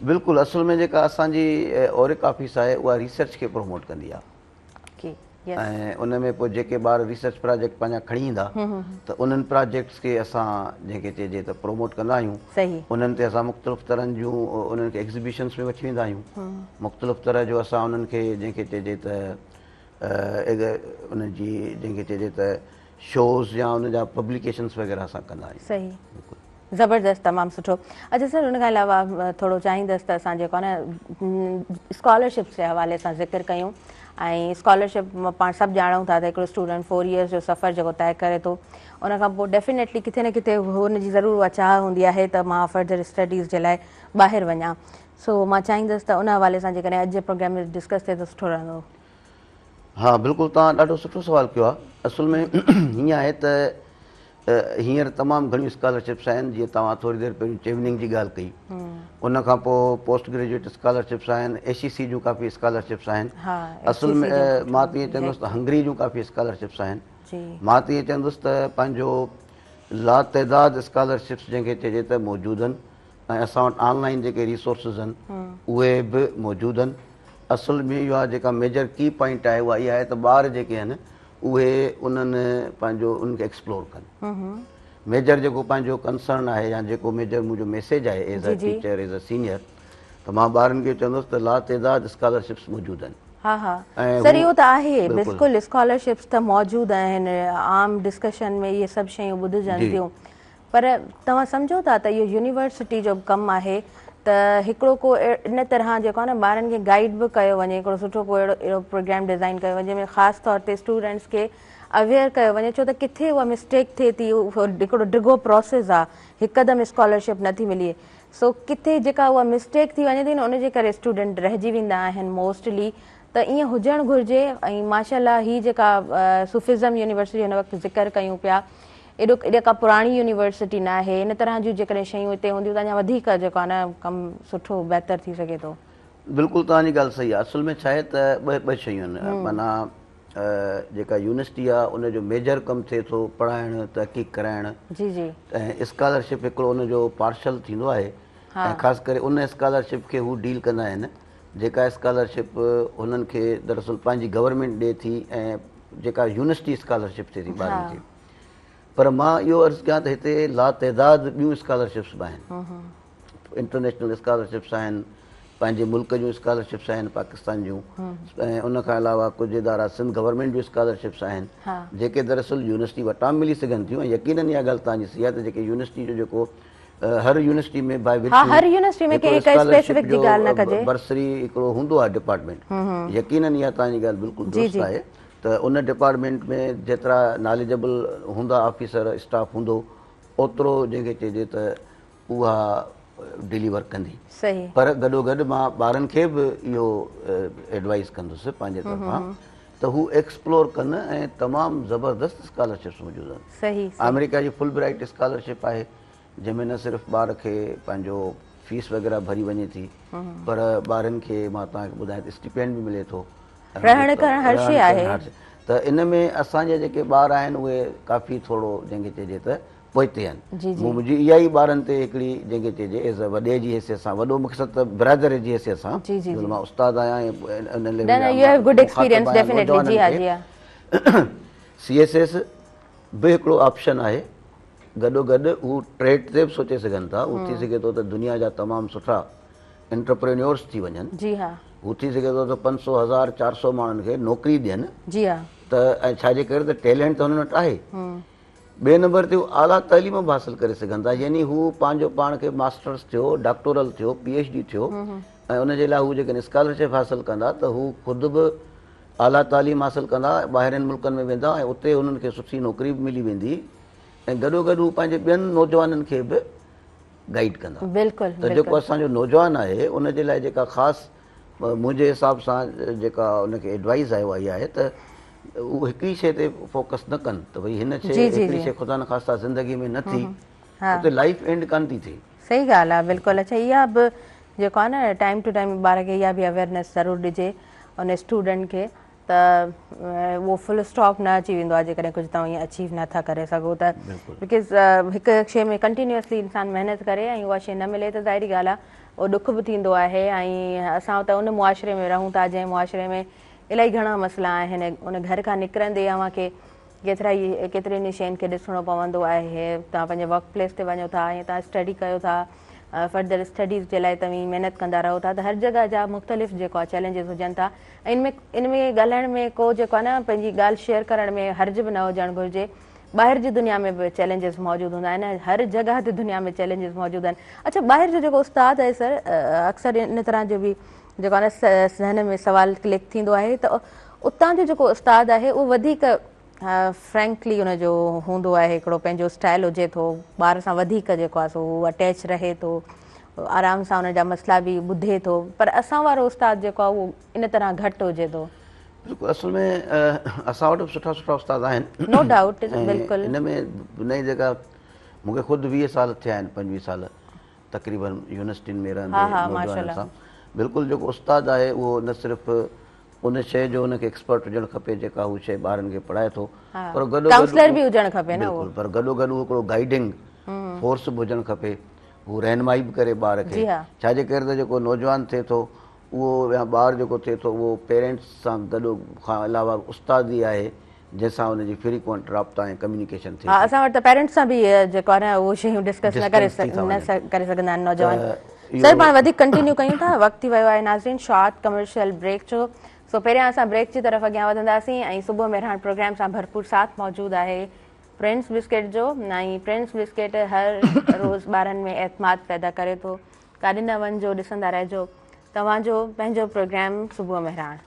بلڪل اصل ۾ جيڪا اسان جي اورڪ آفيس آهي اها ريسرچ کي پروموٽ ڪندي آهي ۽ ان ۾ پوء جيڪي ٻار ريسرچ پراجيڪٽ پنهنجا کڻي ايندا ته انهن پراجيڪٽس کي اسان جنهن کي چئجي ته پروموٽ ڪندا آهيون انهن تي اسان مختلف طرحن جون انهن کي ايگزيبيشنس ۾ وٺي ويندا آهيون مختلف طرح جو اسان انهن کي جنهن کي چئجي ته انهن جي جنهن کي چئجي ته شوز يا ان جا پبليڪيشنس وغيره اسان ڪندا آهيون. صحيح زبردست تمام سٺو اڇا سر ان کان علاوه ٿورو چاهيندس ته اسان جيڪو آهي نه اسڪالرشپس جي حوالي سان ذڪر ڪيون ۽ اسڪالرشپ پاڻ سڀ ڄاڻون ٿا ته هڪڙو اسٽوڊنٽ فور ايئرس جو سفر جيڪو طئي ڪري ٿو ان کان پوء ڊيفينيٽلي ڪٿي نه ڪٿي هن جي ضرور اها چاهه هوندي آهي ته مان فردر اسٽڊيز جي لاء ٻاهر وڃان سو مان چاهيندس ته ان حوالي سان جيڪڏهن اڄ جي پروگرام ۾ ڊسڪس ٿئي ته سٺو رهندو. ها بلڪل توهان ڏاڍو سٺو سوال ڪيو آهي اصل ۾ هيئن آهي ته هينئر تمام گهڻيون اسڪالرشپس آهن جيئن توهان ٿوري دير پهريون چيوننگ جي ڳالهه ڪئي ان کان پوء پوسٽ گريجوئيٽ اسڪالرشپس آهن ايڇ اي سي جون ڪافي اسڪالرشپس آهن اصل ۾ مان ته ائين چوندس ته هنگري جون ڪافي اسڪالرشپس آهن مان ته ائين چوندس ته پنهنجو لاتعداد اسڪالرشپس جنهن کي چئجي ته موجود آهن ۽ اسان وٽ آن لائين جيڪي ريسورسز آهن اهي به موجود آهن اصل ۾ اها جيڪا ميجر ڪي پوائنٽ آهي اها اها آهي ته ٻار جيڪي آهن اهي انهن پنهنجو انهن کي ايڪسپلور ڪن ميجر جيڪو پنهنجو ڪنسرن آهي يا جيڪو ميجر منهنجو ميسيج آهي as a teacher as a senior ته مان ٻارن کي چوندس ته لا تعداد اسڪالرشپس موجود آهن. ها ها سر اهو ته آهي بلڪل اسڪالرشپس ته موجود آهن عام ڊسڪشن ۾ اهي سڀ شيون ٻڌجن ٿيون. پر توهان سمجهو ٿا ته اهو يونيورسٽي جو به ڪم آهي ته هڪڙو ڪو ان طرح جيڪو آهي نه ٻارن کي گائيڊ به ڪيو وڃي هڪڙو سٺو ڪو اهڙو اهڙو پروگرام ڊزائين ڪيو وڃي جنهن ۾ خاص طور تي اسٽوڊنٽس کي اويئر ڪيو وڃي ڇو ته ڪٿي اها مسٽيڪ ٿئي ٿي هڪڙو ڊگهو پروسيس آهي هڪدم اسڪالرشپ نٿي ملي سو ڪٿي جيڪا اها مسٽيڪ ٿي وڃي ٿي نه ان جي ڪري اسٽوڊنٽ رهجي ويندا آهن موسٽلي ته ائين هجڻ گهرجي ۽ ماشاء الله هي جيڪا صوفيزم يونيورسٽي هن وقت ذڪر ڪيون پيا ايڏو ايڏا ڪا پراڻي يونيورسٽي ناهي ان طرح جون جيڪڏهن شيون هتي هونديون ته اڃا وڌيڪ جيڪو آهي نه ڪم سٺو بهتر ٿي سگهي ٿو. بلڪل توهان جي ڳالهه صحيح آهي اصل ۾ ڇا آهي ته ٻه ٻه شيون آهن معنيٰ جيڪا يونيورسٽي آهي ان جو ميجر ڪم ٿئي ٿو پڙهائڻ تحقيق ڪرائڻ جي جي ۽ اسڪالرشپ هڪڙو ان جو پارشل ٿيندو آهي ۽ خاص ڪري ان اسڪالرشپ کي هو ڊيل ڪندا آهن جيڪا اسڪالرشپ هنن کي دراصل پنهنجي گورنمينٽ ڏئي ٿي ۽ جيڪا يونيورسٽي اسڪالرشپ ٿئي ٿي ٻارن کي پر مان اهو عرض ڪيان ته هتي لاتعداد ٻيون اسڪالرشپس به آهن انٽرنيشنل اسڪالرشپس آهن پنهنجي ملڪ جون اسڪالرشپس آهن پاڪستان جون ۽ ان کان علاوه ڪجهه ادارا سنڌ گورنمينٽ جون اسڪالرشپس آهن جيڪي دراصل يونيورسٽي وٽان ملي سگهن ٿيون ۽ يقينن اها ڳالهه توهان جي صحيح آهي ته جيڪي يونيورسٽي جو جيڪو هر يونيورسٽي ۾ باء ها هر يونيورسٽي ۾ ڪنهن هڪ اسپيسفڪ جي ڳالهه نه ڪجي. برسري هڪڙو هوندو آهي ڊپارٽمينٽ يقينن اها توهان جي ڳالهه بلڪل درست آهي ته ان ڊپارٽمينٽ ۾ جيترا ناليجبل هوندا آفيسر اسٽاف هوندو اوترو جنهن کي چئجي ته اها ڊليور ڪندي پر گڏو گڏ مان ٻارن کي به اهو ايڊوائز ڪندس پنهنجي طرفان ته هو ايڪسپلور ڪن ۽ تمام زبردست اسڪالرشپس موجود آهن آمريڪا جي فل برائيٽ اسڪالرشپ آهي جنهن ۾ نه صرف ٻار کي پنهنجو فيس وغيره ڀري وڃي ٿي پر ٻارن کي مان توهان کي ٻڌايان ته اسٽيپينڊ به ملي ٿو رهڻ ڪرڻ هر شي آهي ته ان ۾ اسان جا جيڪي ٻار آهن اهي ڪافي ٿورو جنهن کي چئجي ته پوئتي آهن منهنجي اها ئي ٻارن تي هڪڙي جنهن کي چئجي ايز ا وڏي جي حيثيت سان وڏو مقصد ته برادر جي حيثيت سان جو مان استاد آهيان ۽ ان ليول سي ايس ايس به هڪڙو آپشن آهي گڏو گڏ هو ٽريڊ تي به سوچي سگهن ٿا هو ٿي سگهي ٿو ته دنيا جا تمام سٺا انٽرپرينيورس ٿي وڃن جي ها هو ٿي سگهي ٿو ته پنج سو هزار چار سو ماڻهن کي نوڪري ڏين جي ها ته ۽ ڇا جي ڪري ته ٽيلنٽ ته هنن وٽ آهي ٻئي نمبر تي هو اعليٰ تعليم به حاصل ڪري سگهن ٿا يعني هو پنهنجو پاڻ کي ماسٽرس ٿيو ڊاڪٽورل ٿيو پي ايڇ ڊي ٿيو ۽ ان جي لاء هو جيڪڏهن اسڪالرشپ حاصل ڪندا ته هو خود به اعليٰ تعليم حاصل ڪندا ٻاهرين ملڪن ۾ ويندا ۽ اتي انهن کي سٺي نوڪري به ملي ويندي ۽ گڏوگڏ هو پنهنجي ٻين نوجوانن کي به گائيڊ ڪندا. بلڪل ته جيڪو اسان جو نوجوان آهي ان جي لاء جيڪا خاص منهنجي حساب سان جيڪا ان کي ايڊوائيز آهي اها اها آهي ته هو هڪڙي شيء تي فوڪس نه ڪن ته ڀئي هن شيء هڪڙي شيء خدا نخواسته زندگي ۾ نه ٿي اتي لائيف اينڊ ڪانه ٿي ٿئي. صحيح ڳالهه آهي بلڪل اڇا اها به جيڪو آهي نه ٽائيم ٽو ٽائيم ٻار کي اها به اويئرنيس ضرور ڏجي ان اسٽوڊنٽ کي ته اهو فل اسٽاپ نه اچي ويندو آهي جيڪڏهن ڪجهه توهان ائين اچيو نه ٿا ڪري سگهو ته because هڪ شيء ۾ ڪنٽينيوسلي انسان محنت ڪري ۽ اها شيء نه ملي ته ظاهري ڳالهه آهي اهو ڏک به ٿيندو آهي ۽ اسان ته ان معاشري ۾ رهون ٿا جنهن معاشري ۾ الاهي گهڻا مسئلا آهن ان گهر کان نڪرندي اوهان کي ڪيترا ئي ڪيترين ئي شين کي ڏسڻو پوندو آهي توهان پنهنجي ورڪ پليس تي وڃو ٿا يا توهان اسٽڊي ڪيو ٿا فردر اسٽڊيز جي لاء توهين محنت ڪندا رهو ٿا ته هر جڳهه جا مختلف جيڪو آهي چئلينجز هجن ٿا ۽ ان ۾ ان ۾ ڳالهائڻ ۾ ڪو جيڪو آهي نه پنهنجي ڳالهه شيئر ڪرڻ ۾ حرج به نه هجڻ گهرجي ٻاهر جي دنيا ۾ به چئلينجز موجود هوندا آهن هر جڳهه تي دنيا ۾ چئلينجز موجود آهن اڇا ٻاهر جو جيڪو استاد آهي سر اڪثر ان طرح جو به جيڪو آهي نه ذهن ۾ سوال ڪلڪ ٿيندو آهي ته اتان جو جيڪو استاد آهي اهو وڌيڪ فرينڪلي ان جو هوندو آهي هڪڙو پنهنجو اسٽائل هجي ٿو ٻار سان وڌيڪ جيڪو آهي سو هو اٽيچ رهي ٿو آرام سان ان جا مسئلا به ٻڌي ٿو پر اسان وارو استاد جيڪو آهي اهو ان طرح گهٽ هجي ٿو. بلڪل اصل ۾ اسان وٽ به سٺا سٺا استاد آهن نو ڊائوٽ بلڪل ان ۾ نئين جيڪا مون کي خود 20 سال ٿيا آهن 25 سال تقريبن يونيورسٽين ۾ رهندي نوجوانن سان بلڪل جيڪو استاد آهي اهو نه صرف ان شيء جو ان کي ايڪسپرٽ هجڻ کپي جيڪا هو شيء ٻارن کي پڙهائي ٿو پر گڏو ڪائونسلر به هجڻ کپي نه بلڪل پر گڏو گڏ هڪڙو گائيڊنگ فورس به هجڻ کپي هو رهنمائي به ڪري ٻار کي ڇا جي ڪري ته جيڪو نوجوان ٿئي ٿو اهو يا ٻار جيڪو ٿئي ٿو اهو پيرنٽس سان گڏو کان علاوه استاد ئي آهي جنهن سان ان جي فريڪوئنٽ رابطا ۽ ڪميونيڪيشن ٿئي ها اسان وٽ ته پيرنٽس سان به جيڪو آهي نه اهو شيون ڊسڪس نه ڪري نه ڪري سگهندا آهن نوجوان سر پاڻ وڌيڪ ڪنٽينيو ڪيون ٿا وقت ٿي ويو آهي ناظرين شارٽ ڪمرشل بريڪ جو سو پهريان اسان بريڪ جي طرف اڳيان وڌنداسين ۽ صبح مهراڻ پروگرام سان ڀرپور ساٿ موجود آهي. پرنس بسڪيٽ جو ۽ پرنس بسڪيٽ هر روز ٻارن ۾ اعتماد پيدا ڪري ٿو. ڪاڏي نه وڃجو، ڏسندا رهجو توهان جو پنهنجو پروگرام صبح مهراڻ.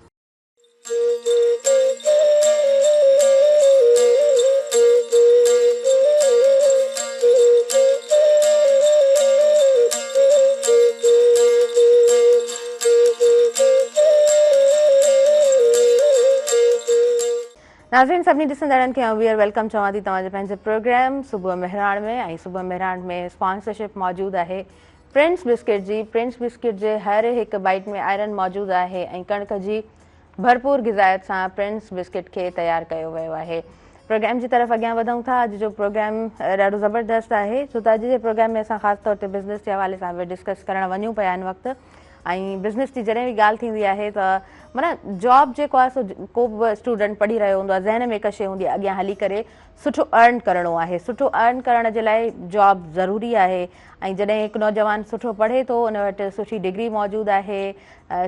ناظرين سڀني ڏسندڙن کي آئون ٻيهر welcome چوان ٿي توهان جي پنهنجي پروگرام صبح مهراڻ ۾ ۽ صبح مهراڻ ۾ اسپانسرشپ موجود آهي پرنس بسڪيٽ جي. پرنس بسڪيٽ جي هر هڪ بائيٽ ۾ آئرن موجود آهي ۽ ڪڻڪ جي ڀرپور غذائيت سان پرنس بسڪيٽ کي تيار ڪيو ويو آهي. پروگرام جي طرف اڳيان وڌون ٿا. اڄ جو پروگرام ڏاڍو زبردست آهي ڇو ته اڄ جي پروگرام ۾ اسان خاص طور تي بزنس جي حوالي سان به ڊسڪس ڪرڻ وڃون پيا هن وقت ۽ بزنس جي جڏهن به ڳالهه ٿيندي آهي ته معنيٰ جاب جيڪو آهي سو ڪو به اسٽوڊنٽ پڙهي رهيو هوندو آهي ذهن ۾ هڪ شيء هوندي آهي اڳيان هلي ڪري سٺو ارن ڪرڻو آهي سٺو ارن ڪرڻ جي لاء جاب ضروري آهي ۽ جڏهن هڪ نوجوان سٺو پڙهي ٿو ان وٽ سٺي ڊگري موجود آهي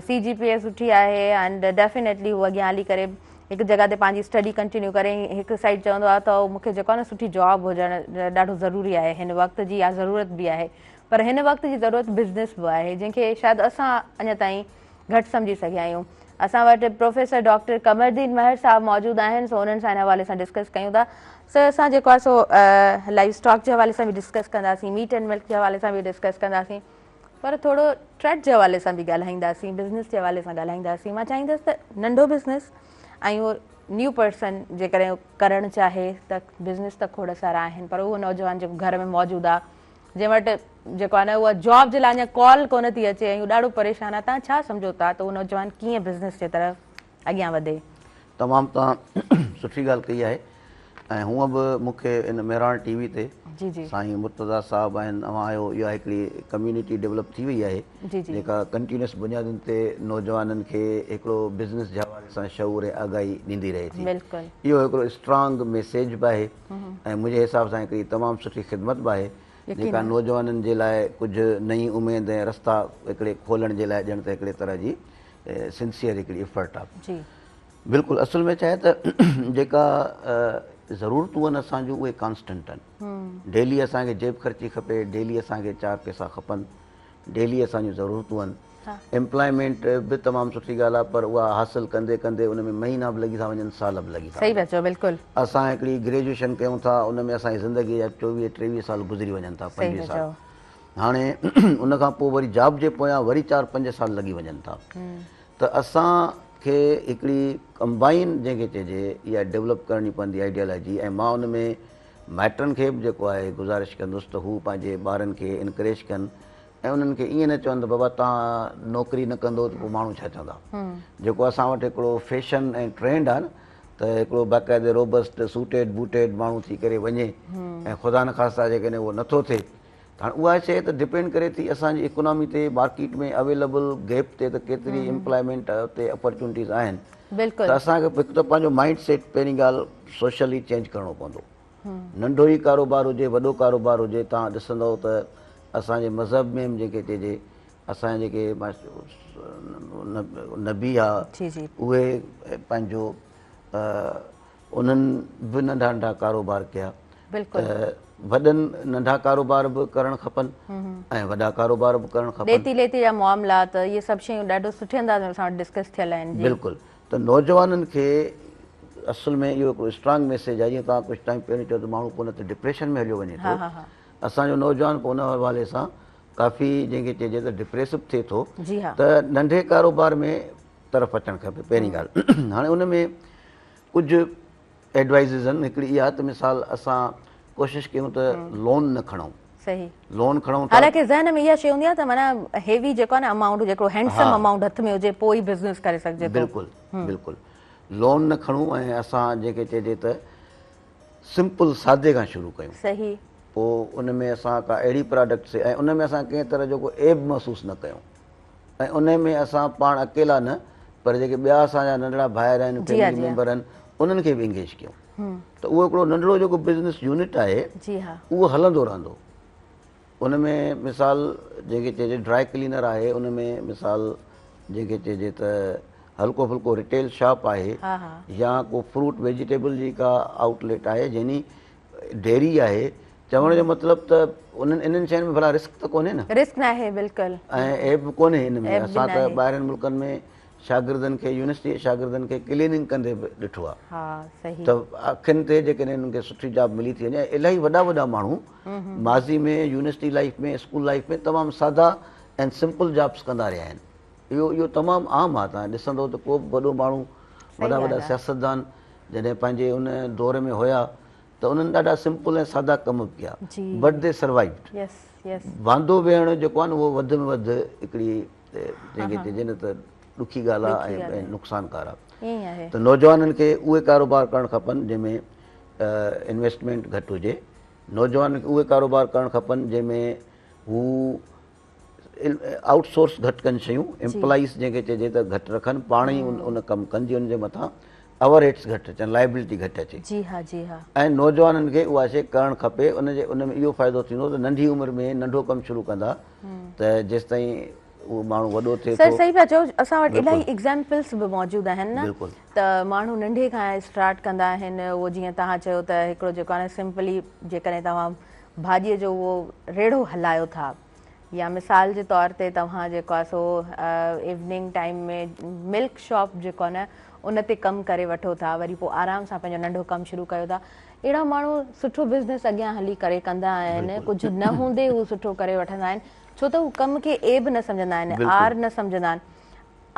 سي جي پي اي سٺي آهي اينڊ ڊيفينيٽلي هو اڳيان هلي ڪري هڪ جڳهه تي پنهنجي اسٽڊي ڪنٽينيو ڪري هڪ سائيڊ چوندو آهي ته مون کي جيڪو آهي نه سٺي جاب هجڻ ڏاڍو ضروري آهي هن وقت جي اها ضرورت به آهي پر هن وقت جي ضرورت بزنس به آهي جنهن کي شايد اسان اڃا تائين گهٽ سمجهي سگهيا آهيون. اسان وٽ پروفيسر ڊاڪٽر قمرالدين مهر صاحب موجود آهن سو انهن سان ان حوالي سان ڊسڪس ڪيون ٿا. سر اسان جيڪو آهي سو لائيو اسٽاڪ جي حوالي سان به ڊسڪس ڪنداسين، ميٽ اينڊ ملڪ جي حوالي سان به ڊسڪس ڪنداسين پر ٿورو ٽريڊ جي حوالي سان به ڳالهائينداسين، بزنس جي حوالي سان ڳالهائينداسين. مان چاهيندس ته ننڍو بزنس ۽ اهو نيو پرسن جيڪڏهن ڪرڻ چاهي ته بزنس ته کوڙ سارا آهن پر اهو نوجوان جيڪو گهر ۾ موجود آهي جنهن وٽ جيڪو آهي نه اها جاب جي لاء اڃا ڪال ڪونه ٿي اچي ۽ هو ڏاڍو پريشان آهي توهان ڇا سمجهو ٿا ته اهو نوجوان ڪيئن بزنس جي طرف اڳيان وڌي؟ تمام توهان سٺي ڳالهه ڪئي آهي ۽ هونء به مون کي ان مهراڻ ٽي وي تي جي جي سائين مرتضيٰ صاحب آهن اوهان آهيو اها هڪڙي ڪميونٽي ڊولپ ٿي وئي آهي جي جي جيڪا ڪنٽينيوس بنيادن تي نوجوانن کي هڪڙو بزنس جي حوالي سان شعور ۽ آگاهي ڏيندي رهي ٿي بلڪل اهو هڪڙو اسٽرانگ ميسيج به آهي ۽ منهنجي حساب سان هڪڙي تمام سٺي خدمت به آهي جيڪا نوجوانن جي لاء ڪجهه نئين اميد ۽ رستا هڪڙي کولڻ جي لاء ڄڻ ته هڪڙي طرح جي سنسيئر هڪڙي افرٽ آهي. بلڪل اصل ۾ ڇا آهي ته جيڪا ضرورتون آهن اسان جون اهي ڪانسٽنٽ آهن. ڊيلي اسان کي جيب خرچي کپي، ڊيلي اسان کي چار پئسا کپن، ڊيلي اسان جون ضرورتون آهن. ايمپلائمينٽ به تمام سٺي ڳالهه آهي پر اها حاصل ڪندي ڪندي ان ۾ مهينا به لڳي ٿا وڃن سال به لڳي ٿا صحيح پيا چئو بلڪل. اسان هڪڙي گريجوئيشن ڪيون ٿا ان ۾ اسان جي زندگي جا چوويهه ٽيويهه سال گذري وڃن ٿا پنجويهه سال هاڻي ان کان پوء وري جاب جي پويان وري چار پنج سال لڳي وڃن ٿا ته اسان کي هڪڙي ڪمبائن جنهن کي چئجي اها ڊولپ ڪرڻي پوندي آئيڊيالاجي ۽ مان ان ۾ مائٽن کي به جيڪو آهي گذارش ڪندس ته هو پنهنجي ٻارن کي انڪريج ڪن ۽ انهن کي ائين نه چون ته بابا توهان نوڪري نه ڪندو ته پوء ماڻهو ڇا چوندا. جيڪو اسان وٽ هڪڙو فيشن ۽ ٽرينڊ آهي نه ته هڪڙو باقاعدي روبسٽ سوٽيڊ بوٽيڊ ماڻهو ٿي ڪري وڃي ۽ خدا نخواسته جيڪڏهن اهو نٿو ٿئي ته هاڻي اها شيء ته ڊپينڊ ڪري ٿي اسان جي اڪنامي تي مارڪيٽ ۾ اويليبل گيپ تي ته ڪيتري امپلائمينٽ تي اپرچونٽيز آهن ته اسان کي هڪ ته پنهنجو مائنڊ سيٽ پهرين ڳالهه سوشلي چينج ڪرڻو پوندو. ننڍو ئي ڪاروبار هجي وڏو ڪاروبار هجي توهان ڏسندؤ ته اسان جي مذهب ۾ به جيڪي چئجي اسان جا جيڪي نبي ها اهي پنهنجو انهن به ننڍا ننڍا ڪاروبار ڪيا ته وڏن ننڍا ڪاروبار به ڪرڻ کپن ۽ وڏا ڪاروبار به ڪرڻ کپن. ڏيتي ليتي جا معاملات اهي سڀ شيون ڏاڍو سٺي انداز ۾ اسان وٽ ڊسڪس ٿيل آهن. بلڪل ته نوجوانن کي اصل ۾ اهو هڪڙو اسٽرانگ ميسيج آهي جيئن توهان ڪجهه ٽائيم پهريون چيو ته ماڻهو پوء ان تي ڊپريشن ۾ هليو وڃي ٿو اسان جو نوجوان پوء ان حوالي سان ڪافي جنهن کي چئجي ته ڊپريسو ٿئي ٿو ته ننڍي ڪاروبار ۾ طرف اچڻ کپي پهرين ڳالهه هاڻي ان ۾ ڪجهه ايڊوائزز آهن هڪڙي اها ته مثال اسان ڪوشش ڪيون ته لون نه کڻون صحيح لون کڻون ٿا حالانڪه ذهن ۾ اها شيء هوندي آهي ته معنيٰ هيوي جيڪو آهي نه امائونٽ هجي هڪڙو هينڊسم امائونٽ هٿ ۾ هجي پوء ئي بزنس ڪري سگهجي ٿو بلڪل بلڪل لون نه کڻون ۽ اسان جنهن کي چئجي ته سمپل سادي کان شروع ڪيون صحيح پوء ان ۾ اسان ڪا اهڙي پراڊڪٽ ۽ ان ۾ اسان ڪنهن طرح جو ڪو عيب محسوس نه ڪيون ۽ انهي ۾ اسان پاڻ اڪيلا نه پر جيڪي ٻيا اسان جا ننڍڙا ڀائر آهن فيملي ميمبر آهن انهن کي به انگيج ڪيون ته اهو هڪڙو ننڍڙو جيڪو بزنس يونٽ آهي اهو هلندو رهندو ان ۾ مثال جنهن کي چئجي ڊرائي ڪلينر آهي ان ۾ مثال جنهن کي چئجي ته هلڪو ڦلڪو ريٽيل شاپ آهي يا ڪو فروٽ ويجيٽيبل جي ڪا آئوٽ ليٽ آهي جنهن ڊيري آهي، چوڻ جو مطلب ته انهن انهن شين ۾ ڀلا رسڪ ته ڪونهي نه. رسڪ ناهي بلڪل. ۽ عيب به ڪونهي ان ۾. اسان ته ٻاهرين ملڪن ۾ شاگردن کي يونيورسٽي جي شاگردن کي ڪليننگ ڪندي به ڏٺو آهي. ها صحيح. ته اکين تي جيڪڏهن انهن کي سٺي جاب ملي ٿي وڃي ۽ الاهي وڏا وڏا ماڻهو ماضي ۾ يونيورسٽي لائيف ۾ اسڪول لائيف ۾ تمام سادا ۽ سمپل جابس ڪندا رهيا آهن. اهو اهو تمام عام آهي توهان ڏسندو ته ڪو به وڏو ماڻهو وڏا وڏا سياستدان جڏهن پنهنجي ان دور ۾ هيا ته انهن ڏاڍا سمپل ۽ سادا ڪم به ڪيا بٽ the سروائيوڊ. واندو ويهڻ جيڪو آهي نه اهو وڌ ۾ وڌ هڪڙي جنهن کي چئجي نه ته ڏکي ڳالهه آهي ۽ نقصانڪار آهي ته نوجوانن کي اهي ڪاروبار ڪرڻ کپن جنهن ۾ انويسٽمينٽ گهٽ هجي، نوجوانن کي اهي ڪاروبار ڪرڻ کپن جنهن ۾ هو آئوٽ سورس گهٽ ڪن شيون، امپلائيز جنهن کي چئجي ته گهٽ رکن، پاڻ ئي ان ڪم ڪن جيئن ان جي مٿان اوور هيڊس گهٽ اچن، لائبلٽي گهٽ اچي. جي ها جي ها. ۽ نوجوانن کي اها شيء ڪرڻ کپي، ان جي ان ۾ اهو فائدو ٿيندو ته ننڍي عمر ۾ ننڍو ڪم شروع ڪندا ته جيستائين اهو ماڻهو وڏو ٿئي سر ٿو. صحيح پيا چئو، اسان وٽ الاهي ايگزامپلس به موجود آهن نه ته ماڻهو ننڍي کان اسٽارٽ ڪندا آهن، اهو جيئن توهان چيو ته هڪڙو جيڪو آهي نه سمپلي جيڪڏهن توهان ڀاڄيء جو اهو ريڙهو هلايو ٿا يا مثال جي طور تي توهان جيڪو آهي سو ايوننگ ٽائيم ۾ ملڪ شاپ جيڪو آهي نه ان تي ڪم ڪري وٺو ٿا وري پوء آرام سان پنهنجو ننڍو ڪم شروع ڪيو ٿا اهڙا ماڻهو سٺو بزنس اڳيان هلي ڪري ڪندا آهن ڪجهه نه هوندي هو سٺو ڪري وٺندا آهن ڇو ته هو ڪم کي عيب نه سمجهندا آهن عار نه سمجهندا آهن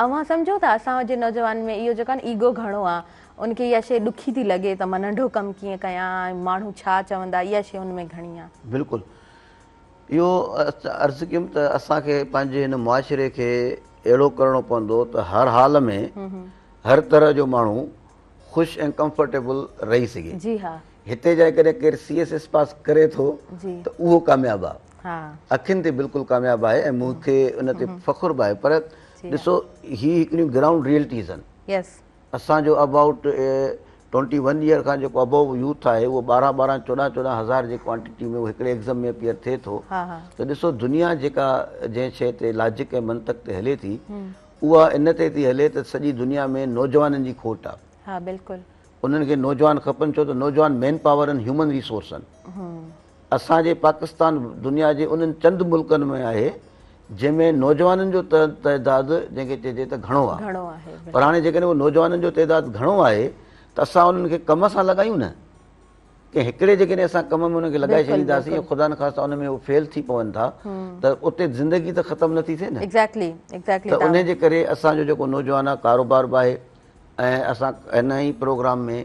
اوهان سمجهو ٿا اسان جي نوجوان ۾ اهو جيڪو آهي نه ايگو گهڻو آهي ان کي اها شيء ڏکي ٿي لڳي ته مان ننڍو ڪم ڪيئن ڪيان ماڻهو ڇا چوندا اها شيء ان ۾ گهڻي آهي. بلڪل اهو عرض ڪيم ته اسان کي پنهنجي هن معاشري کي اهڙو ڪرڻو پوندو ته هر حال ۾ هر طرح جو ماڻهو خوش ۽ ڪمفرٽيبل رهي سگهي. جي ها. هتي جيڪڏهن ڪير سي ايس ايس پاس ڪري ٿو ته اهو ڪامياب آهي. اکين تي بلڪل ڪامياب آهي ۽ مون کي ان تي فخر به آهي پر ڏسو هي هڪڙيون گرائونڊ ريئلٽيز آهن. اسان جو ابائوٽ ٽوئنٽي ون ايئر کان جيڪو ابوو يوٿ آهي اهو ٻارهن ٻارهن چوڏهن چوڏهن هزار جي ڪوانٽيٽي ۾ اهو هڪڙي ايگزم ۾ اپيئر ٿئي ٿو ته ڏسو دنيا جيڪا جنهن شيء تي لاجڪ ۽ منطق تي هلي ٿي اها ان تي ٿي هلي ته سڄي دنيا ۾ نوجوانن جي کوٽ آهي. ها بلڪل. انهن کي نوجوان کپن ڇو ته نوجوان مين پاور آهن هيومن ريسورس آهن. اسان جي پاڪستان دنيا جي انهن چند ملڪن ۾ آهي جنهن ۾ نوجوانن جو تعداد جنهن کي چئجي ته گهڻو آهي پر هاڻي جيڪڏهن اهو نوجوانن جو تعداد گهڻو آهي ته اسان انهن کي ڪم سان لڳايون نه ڪنهن هڪڙي جيڪڏهن اسان ڪم ۾ انهن کي لڳائي ڇڏينداسين ۽ خدا نخواسته ان ۾ هو فيل ٿي پون ٿا ته اتي زندگي ته ختم نه ٿي ٿئي نه ته ان جي ڪري اسان جو جيڪو نوجوان آهي ڪاروبار به آهي ۽ اسان هن ئي پروگرام ۾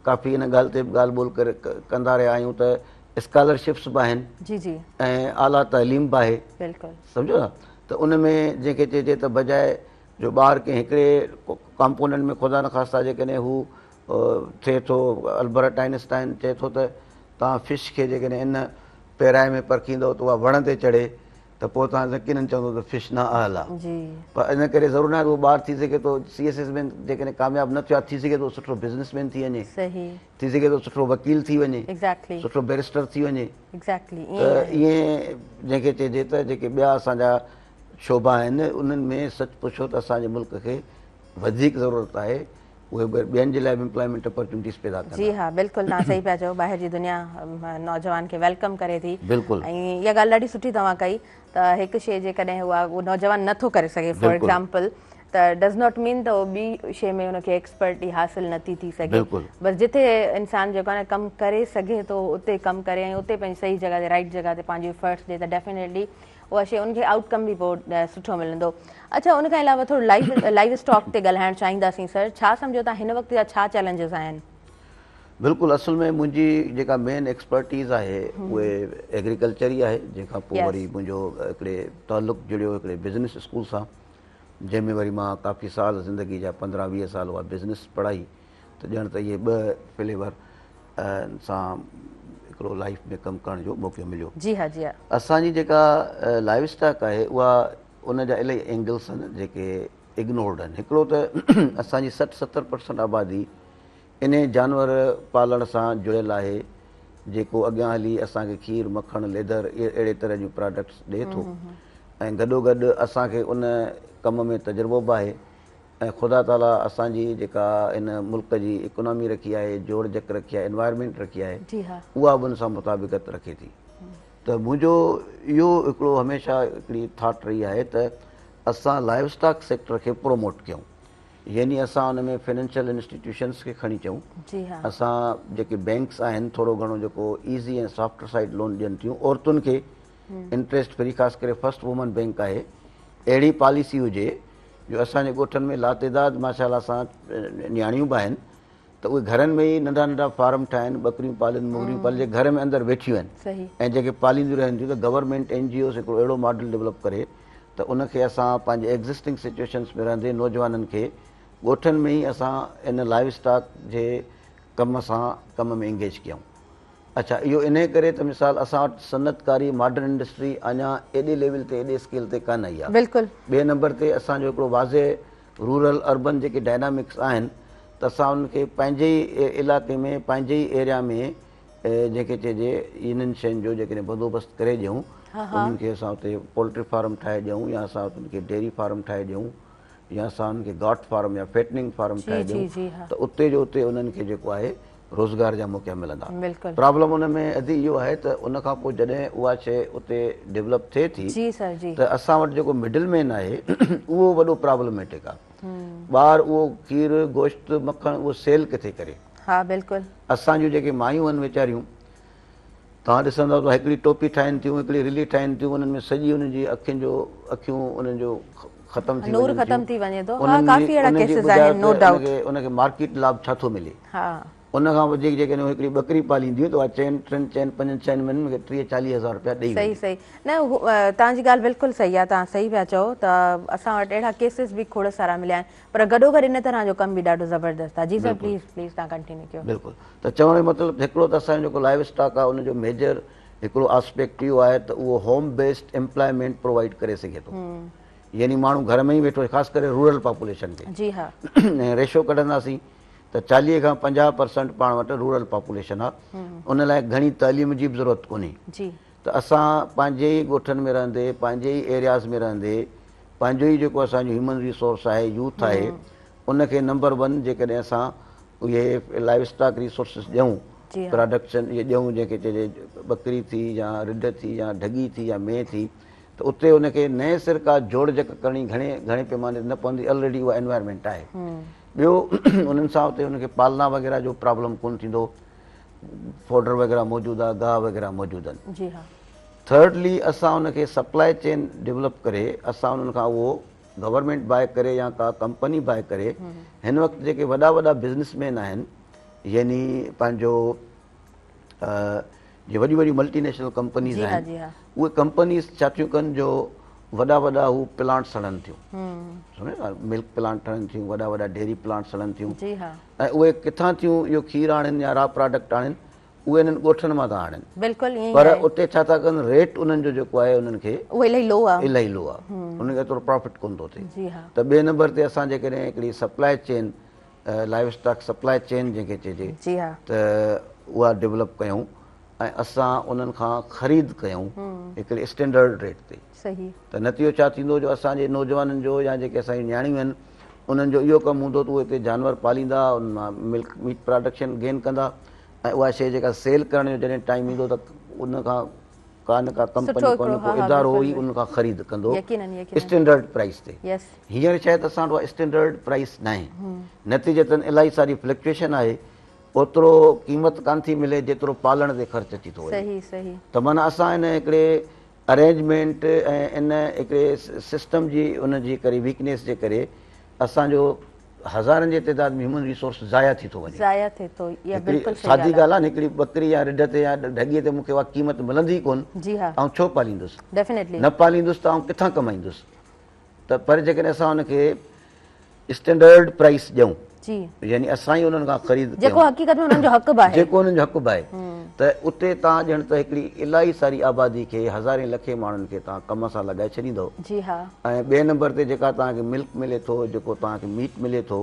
ڪافي ان ڳالهه تي به ڳالهه ٻولهه ڪري ڪندا رهيا آهيون ته اسڪالرشپس به آهن جي جي ۽ اعليٰ تعليم به آهي بلڪل سمجهو نه ته ان ۾ جنهن کي چئجي ته بجاء جو ٻار ڪنهن هڪڙي ڪمپوننٽ ۾ خدا نخواسته جيڪڏهن هو ٿئي ٿو البرٽ آئنسٽائن چئي ٿو ته توهان فش کي جيڪڏهن ان پيرائي ۾ پرکيندو ته اها وڻ تي چڙهي ته پوء توهان يقينن چوندو ته فش نا اهل آ پر ان ڪري ضرور ناهي ته اهو ٻار ٿي سگهي ٿو سي ايس ايس ۾ جيڪڏهن ڪامياب نه ٿيو آهي ٿي سگهي ٿو سٺو بزنس مين ٿي وڃي ٿي سگهي ٿو سٺو وڪيل ٿي وڃي سٺو بيرسٽر ٿي وڃي ته ائين جنهن کي چئجي ته جيڪي ٻيا اسان جا شعبا آهن انهن ۾ سچ پڇو ته اسان جي ملڪ کي وڌيڪ ضرورت آهي اهي ٻين جي لاء به امپلائمينٽ اپرچونٽيز پيدا ڪندا. جي ها بلڪل توهان صحيح پيا چئو ٻاهر جي دنيا نوجوان کي welcome ڪري ٿي بلڪل ۽ اها ڳالهه ڏاڍي سٺي توهان ڪئي ته هڪ شيء جيڪڏهن اها اهو نوجوان نه ٿو ڪري سگهي فار ايگزامپل ته ڊز not مين ته اهو ٻي شيء ۾ ان کي ايڪسپرٽي حاصل نه ٿي ٿي سگهي بس جتي انسان جيڪو آهي نه ڪم ڪري سگهي ٿو اتي ڪم ڪري ۽ اتي پنهنجي صحيح جڳهه تي رائٽ جڳهه تي پنهنجو افرٽس ڏي ته ڊيفينيٽلي اها شيء ان کي آئوٽ ڪم به پوء سٺو ملندو. اڇا ان کان علاوه ٿورو لائيو لائيو اسٽاڪ تي ڳالهائڻ چاهينداسين سر ڇا سمجهو ٿا هن وقت جا ڇا چئلينجز آهن؟ بلڪل اصل ۾ منهنجي جيڪا مين ايڪسپرٽيز آهي اهي ايگريڪلچر ئي آهي جنهن کان پوء وري منهنجو هڪڙي تعلق جڙيو هڪڙي بزنس اسڪول سان جنهن ۾ وري مان ڪافي سال زندگي جا پندرهن ويهه سال اها بزنس پڙهائي ته ڄڻ ته اهي ٻه فليور سان هڪڙو لائيف ۾ ڪم ڪرڻ جو موقعو مليو. جي ها جي ها. اسان جي جيڪا لائيو اسٽاڪ آهي اها ان جا الاهي اينگلس آهن جيڪي اگنورڊ آهن. هڪڙو ته اسان جي 60 70% آبادي انهي جانور پالڻ سان جڙيل آهي جيڪو اڳيان هلي اسان کي کير، مکڻ، ليڌر اهڙي طرح جون پراڊڪٽس ڏئي ٿو ۽ گڏوگڏ اسان کي ان ڪم ۾ تجربو به آهي. ۽ خدا تعاليٰ اسان جي جيڪا هن ملڪ جي اڪنامي رکي آهي، جوڙجڪ رکي آهي، انوائرمينٽ رکي آهي، اها به ان سان مطابقت رکي ٿي. ته منهنجو اهو هڪڙو هميشه هڪڙي ٿاٽ رهي آهي ته اسان لائيو اسٽاڪ سيڪٽر کي پروموٽ ڪيون، يعني اسان ان ۾ فنانشل انسٽيٽيوشنس کي کڻي چئون، اسان جيڪي بينڪس آهن ٿورو گهڻو جيڪو ايزي ۽ سافٽ سائيڊ لون ڏين ٿيون عورتن کي انٽريسٽ فري، خاص ڪري فرسٽ وومن بينڪ آهي، اهڙي پاليسي هجي جو اسان جي ڳوٺن ۾ لاتعداد ماشاء الله سان نياڻيون به آهن ته اهي گهرن ۾ ئي ننڍا ننڍا فارم ٺاهن، ٻڪريون پالين، مرغيون پالين، جيڪي گهر ۾ اندر ويٺيون آهن ۽ جيڪي پالينديون رهن ٿيون ته گورنمينٽ اين جي اوز هڪڙو اهڙو ماڊل ڊولپ ڪري ته ان کي اسان پنهنجي ايگزسٽنگ سچويشنس ۾ رهندي نوجوانن کي ڳوٺن ۾ ئي اسان ان لائيو اسٽاڪ جي ڪم سان ڪم ۾ انگيج ڪيون. اڇا اهو انهي ڪري ته مثال اسان وٽ صنعتڪاري ماڊرن انڊسٽري اڃا ايڏي ليول تي ايڏي اسڪيل تي ڪانه آئي آهي. بلڪل. ٻئي نمبر تي اسان جو هڪڙو واضح رورل اربن جيڪي ڊائنامڪس آهن ته اسان انهن کي پنهنجي ئي علائقي ۾ پنهنجي ئي ايريا ۾ جنهن کي چئجي انهن شين جو جيڪڏهن بندوبست ڪري ڏيون انهن کي اسان اتي پولٽري فارم ٺاهي ڏيون يا اسان انهن کي ڊيري فارم ٺاهي ڏيون يا اسان انهن کي گاٽ فارم يا فيٽننگ فارم ٺاهي ڏيون ته اتي جو اتي انهن کي جيڪو آهي روزگار جا موقعا ملندا. پرابلم ان ۾ ادي اهو آهي ته ان کان پوء جڏهن اها شيء اتي ڊولپ ٿئي ٿي ته اسان وٽ جيڪو مڊل مين آهي اهو وڏو پرابلميٽڪ آهي. ٻار اهو کير، گوشت، مکڻ اهو سيل ڪٿي ڪري؟ اسان جون جيڪي مايون آهن ويچاريون توهان ڏسندؤ ته هڪڙي ٽوپي ٺاهين ٿيون، هڪڙي رلي ٺاهين ٿيون، انهن ۾ سڄي انهن جي اکين جو اکيون انهن جو ختم ٿي نور ختم ٿي وڃي ٿو. ها ڪافي اهڙا ڪيسز آهن نو ڊائوٽ. ان کي مارڪيٽ لاڀ ڇا ٿو ملي؟ ان کان وڌيڪ جيڪڏهن هو هڪڙي ٻڪري پالينديون ته اها چئن ٽن چئن پنجن ڇهن مهينن ۾ 30 40 هزار رپيا ڏئي ويندي. صحيح صحيح نه توهان جي ڳالهه بلڪل صحيح آهي توهان صحيح پيا چئو ته اسان وٽ اهڙا ڪيسز به کوڙ سارا مليا آهن پر گڏوگڏ ان طرح جو ڪم به ڏاڍو زبردست آهي. جي سر پليز پليز توهان ڪنٽينيو ڪيو. بلڪل ته چوڻ جو مطلب هڪڙو ته اسان جو جيڪو لائيو اسٽاڪ آهي ان جو ميجر هڪڙو آسپيڪٽ اهو آهي ته اهو هوم بيسڊ ايمپلائمينٽ پرووائيڊ ڪري سگهي ٿو يعني ماڻهو گهر ۾ ئي ويٺو خاص ڪري رورل پاپوليشن کي جي ها ۽ ريشو ڪڍنداسين ته 40 کان 50 پرسنٽ پاڻ وٽ رورل پاپوليشن آهي ان لاء گهڻي تعليم جي به ضرورت ڪونهي ته اسان پنهنجي ئي ڳوٺن ۾ رهندي پنهنجي ئي ايرياز ۾ رهندي پنهنجو ئي جيڪو اسان جو هيومن ريسورس آهي يوٿ آهي ان کي نمبر ون جيڪڏهن اسان اهي لائيو اسٽاڪ ريسورسز ڏيون پراڊڪشن اهي ڏيون جنهن کي چئجي ٻڪري ٿي يا رڍ ٿي يا ڍڳي ٿي يا مينهن ٿي ته اتي ان کي نئين سر ڪا جوڙجڪ ڪرڻي گهڻي گهڻي پيماني تي نه پوندي الريڊي اها انوائرمينٽ آهي ٻيو انهن سان اتي ان کي پالنا وغيره جو پرابلم ڪونه ٿيندو فوڊر وغيره موجود آهي گاهه وغيره موجود آهن جي ها ٿرڊلي اسان ان کي سپلائي چين ڊولپ ڪري اسان انهن کان اهو گورنمينٽ باء ڪري يا ڪا ڪمپني باء ڪري هن وقت جيڪي وڏا وڏا بزنس مين آهن يعني پنهنجو جي وڏيون وڏيون ملٽي نيشنل ڪمپنيز آهن اهي ڪمپنيز ڇا ٿيون ڪن جو وڏا وڏا هو پلانٽس هڻن ٿيون سمجهو ملڪ پلانٽ هڻن ٿيون وڏا وڏا ڊيري پلانٽس هڻن ٿيون ۽ اهي ڪٿان ٿيون اهو کير آڻين يا را پراڊڪٽ آڻين اهي انهن ڳوٺن مان ٿا آڻين بلڪل ائين پر اتي ڇا ٿا ڪن ريٽ انهن جو جيڪو آهي انهن کي اهو الاهي لو آهي الاهي لو آهي انهن کي ايترو پرافٽ ڪونه ٿو ٿئي جي ها ته ٻئي نمبر تي اسان جيڪڏهن هڪڙي supply chain livestock supply chain جنهن کي چئجي جي ها ته اها ڊولپ ڪيون ۽ اسان انهن کان خريد ڪيون هڪڙي اسٽينڊرڊ ريٽ تي صحيح ته نتيجو ڇا ٿيندو جو اسان جي نوجوانن جو يا جيڪي اسان جون نياڻيون آهن انهن جو اهو ڪم هوندو ته اهي هتي جانور پاليندا انهن مان ملڪ ميٽ پراڊڪشن گين ڪندا ۽ اها شيء جيڪا سيل ڪرڻ جو جڏهن ٽائيم ايندو ته ان کان ڪا نه ڪا ڪمپني ڪو نه ڪو ادارو ئي ان کان خريد ڪندو اسٽينڊرڊ پرائس تي. هينئر شايد اسان وٽ اها اسٽينڊرڊ پرائس ناهي نتيجتن الاهي ساري فلڪچوئيشن آهي اوترو قيمت ڪانه ٿي ملي جيترو پالڻ تي خرچ اچي ٿو وڃي ته معنيٰ اسان ان هڪڙي ارينجمينٽ ۽ ان هڪڙي سسٽم جي ان جي ڪري ويڪنيس جي ڪري اسان جو هزارن جي تعداد ۾ هيومن ريسورس ضايع ٿي ٿو وڃي. ضايع ٿئي ٿو اها بلڪل صحيح سادي ڳالهه آهي نه هڪڙي ٻڪري يا رڍ تي يا ڍڳي تي مون کي اها قيمت ملندي ئي ڪونه جي ها آئون ڇو پاليندس ڊيفينيٽلي نه پاليندس ته آئون ڪٿان ڪمائيندس ته پر جيڪڏهن اسان ان کي اسٽينڊرڊ پرائس ڏيون جي يعني اسان ئي انهن کان خريد ڪيون جيڪو حقيقت ۾ انهن جو حق به آهي جيڪو انهن جو حق به آهي ته اتي تان ڄڻ ته هڪڙي الاهي ساري آبادي کي هزارين لکين ماڻهن کي تان ڪم سان لڳائي ڇڏيندؤ جي ها ۽ ٻئي نمبر تي جيڪا توهان کي ملڪ ملي ٿو جيڪو توهان کي ميٽ ملي ٿو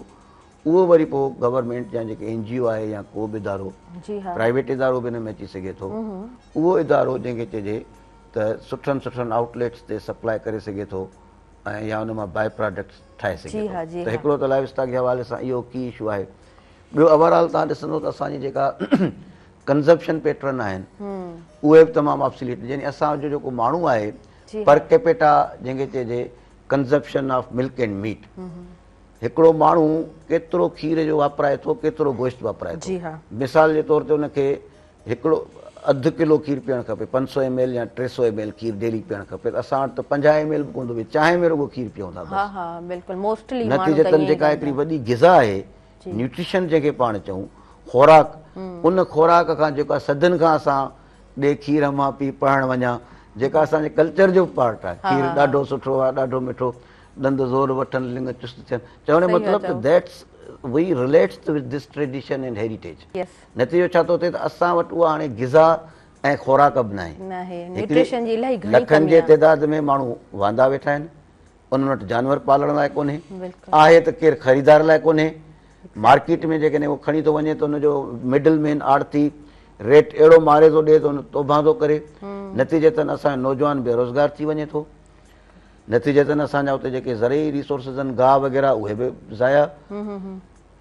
اهو وري پوء گورنمينٽ يا جيڪي اين جي او آهي يا ڪو به ادارو جي ها پرائيويٽ ادارو به ان ۾ اچي سگهي ٿو اهو ادارو جنهن کي چئجي ته سٺن سٺن آئوٽ ليٽس تي سپلاء ڪري سگهي ٿو ۽ يا ان مان باء پراڊڪٽس ٺاهي سگهي ٿو ته هڪڙو ته لائيو اسٽاڪ جي حوالي سان اهو ڪي اشو آهي. ٻيو اوور آل توهان ڏسندو ته اسان جي جيڪا ڪنزمپشن پيٽرن آهن اهي به تمام آبسليٽ، يعني اسان جو جيڪو ماڻهو آهي پر ڪيپيٽا جنهن کي چئجي consumption of milk and meat, هڪڙو ماڻهو ڪيترو کير جو واپرائي ٿو ڪيترو گوشت واپرائي ٿو. مثال جي طور تي ان کي هڪڙو اڌ ڪلو کير پيئڻ کپي، 500 ايم ايل يا 300 ايم ايل کير ڊيلي پيئڻ کپي ته اسان وٽ ته 50 ايم ايل به ڪونه ٿو پيئي، چانهه ۾ رڳو کير پيئون ٿا بس. نتيجتن جيڪا هڪڙي وڏي غذا آهي، نيوٽريشن جنهن کي پاڻ چئون، خوراڪ، ان خوراڪ کان جيڪا صدين کان اسان ڏي کير امان پي پڙهڻ وڃان، جيڪا اسان جي ڪلچر جو به پارٽ آهي، کير ڏاڍو سٺو آهي، ڏاڍو مٺو، ڏند زور وٺن، لڱ چست ٿين، چوڻ جو مطلب ته that's we relates with this tradition and heritage. نتيجو ڇا ٿو ٿئي ته اسان وٽ اها هاڻي غذا ۽ خوراڪ به ناهي. هڪڙي لکن جي تعداد ۾ ماڻهو واندا ويٺا آهن، انهن وٽ جانور پالڻ لاء ڪونهي، آهي ته ڪير خريدار لاء ڪونهي. مارڪيٽ ۾ جيڪڏهن اهو کڻي ٿو وڃي ته ان جو مڊل مين آڙتي ريٽ اهڙو ماري ٿو ڏئي ته ان توبهان ٿو ڪري. نتيجتن اسان جو نوجوان بيروزگار ٿي وڃي ٿو. نتيجتن اسان جا اتي جيڪي زرعي ريسورسز آهن گاهه وغيره اهي به ضايع.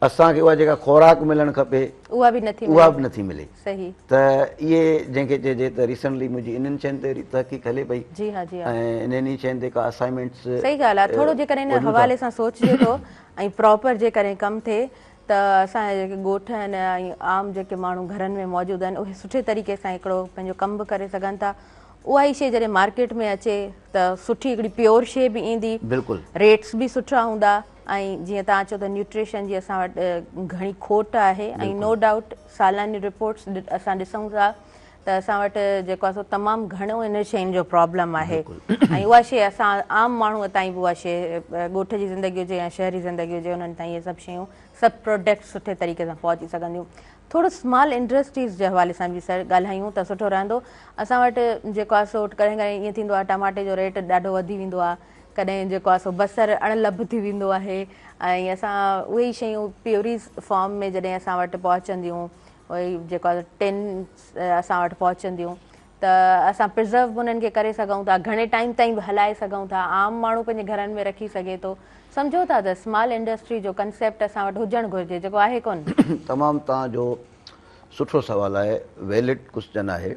اسان کي اها جيڪا خوراڪ ملڻ کپي اها به نٿي اها به نٿي ملي. صحيح. ته اهي جنهن کي چئجي ته ريسنٽلي منهنجي انهن شين تي تحقيق هلي پئي. جي ها جي ها. ۽ انهن ئي شين تي ڪا اسائنمينٽس صحيح ڳالهه آهي. ٿورو جيڪڏهن ان حوالي سان سوچجي ٿو ۽ پراپر جيڪڏهن ڪم ٿئي ته اسان جا جيڪي ڳوٺ آهن ۽ عام جيڪي ماڻهو گهرن ۾ موجود آهن اهي سٺي طريقي سان هڪڙو پنهنجو ڪم به ڪري سگهن ٿا. اها ئي شيء جڏهن مارڪيٽ ۾ اچي ته سٺي هڪڙي پيور شيء به ايندي. بلڪل. ريٽس به سٺا هوندا. ۽ جيئن توهان چئو ته نيوٽريشن جي اسان وٽ گهڻي کوٽ آهي ۽ نو ڊائوٽ سالاني رپورٽس اسان ڏسون ٿا ته اسان وٽ جيڪو آهي سو تمام گهڻو ان شين جو پرابلم آهي ۽ اها شي اسان عام ماڻهو تائين به اها شي ڳوٺ جي زندگي هجي يا شهري زندگي هجي انهن تائين اهي سڀ شيون سڀ پروڊڪٽس سٺي طريقي سان پهچي سگهنديون. ٿورو سمال انڊسٽريز جي حوالي سان به سر ڳالهايون ته سٺو رهندو. اسان وٽ جيڪو آهي سو ڪڏهن ڪڏهن ائين ٿيندو آهي ٽماٽي جو ريٽ ڏاڍو وڌي ويندو آهي، ڪڏهن جيڪو آهي سو بصر اڻ لڀ ٿي ويندو آهي ۽ اسان اهي ئي شيون پيوريز فارم ۾ جڏهن اسان وٽ پهچنديون اهي جيڪو آهي ٽين اسان وٽ پهچنديون ته اسان پرزرو به انهن کي ڪري سگهون ٿا، گهڻي ٽائيم تائين به هلائي سگهون ٿا، عام ماڻهو پنهنجي گهرن ۾ رکي سگهي ٿو. سمجهو ٿا ته سمال انڊسٽري جو ڪنسيپٽ اسان وٽ هجڻ گهرجي جيڪو آهي ڪونه. تمام توهان جو سٺو سوال آهي، ويلڊ ڪوسچن آهي.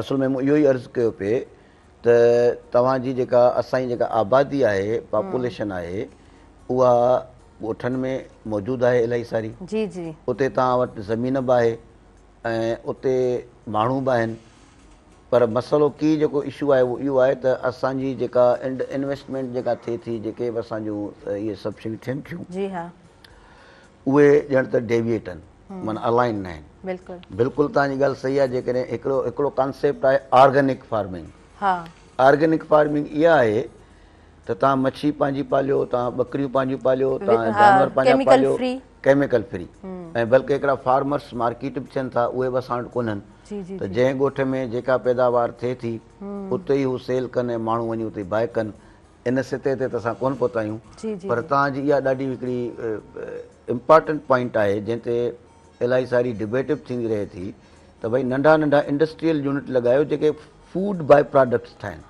اصل ۾ مون اهو ئي عرض ڪيو پئي ته توهان جي جيڪا اسان جي جيڪا آبادي آهي، پاپوليشن آهي، اها ڳوٺن ۾ موجود آهي الاهي ساري. جي جي. اتي توهان وٽ زمين به آهي ۽ اتي ماڻهو به آهن پر مسئلو ڪي جيڪو اشو آهي اهو اهو آهي ته اسان جي جيڪا انويسٽمينٽ جيڪا ٿئي ٿي جيڪي به اسان جون اهي سڀ شيون ٿين ٿيون جي ها اهي ڄڻ ته ڊيويئيٽ آهن معنيٰ الائن نه آهن. بلڪل. بلڪل توهان جي ڳالهه صحيح آهي جيڪڏهن هڪڙو هڪڙو ڪانسيپٽ آهي آرگينڪ فارمنگ ها. آرگينڪ فارمنگ اها آهي ته توهان مڇي پنهنجي پاليو توهان ٻڪريون پنهنجون پاليو توهان جانور پنهنجا پاليو ڪيميڪل فري ۽ بلڪه هڪڙا فارمرس مارڪيٽ به ٿين ٿا اهي به اسان وٽ ڪونهن ته جنهن ڳوٺ ۾ جيڪا پيداوار ٿئي ٿي اتي ئي هو سيل ڪن ۽ ماڻهو وڃي اتي بائي ڪن ان سطح تي ته اسان ڪونه پهتا آهيون پر توهان جي اها ڏاڍي هڪڙي امپارٽنٽ پوائنٽ آهي جنهن تي الاهي ساري ڊبيٽ به ٿيندي رهي ٿي ته ڀئي ننڍا ننڍا انڊسٽريل يونٽ لڳايو جيڪي فوڊ بائي پراڊڪٽس ٺاهن.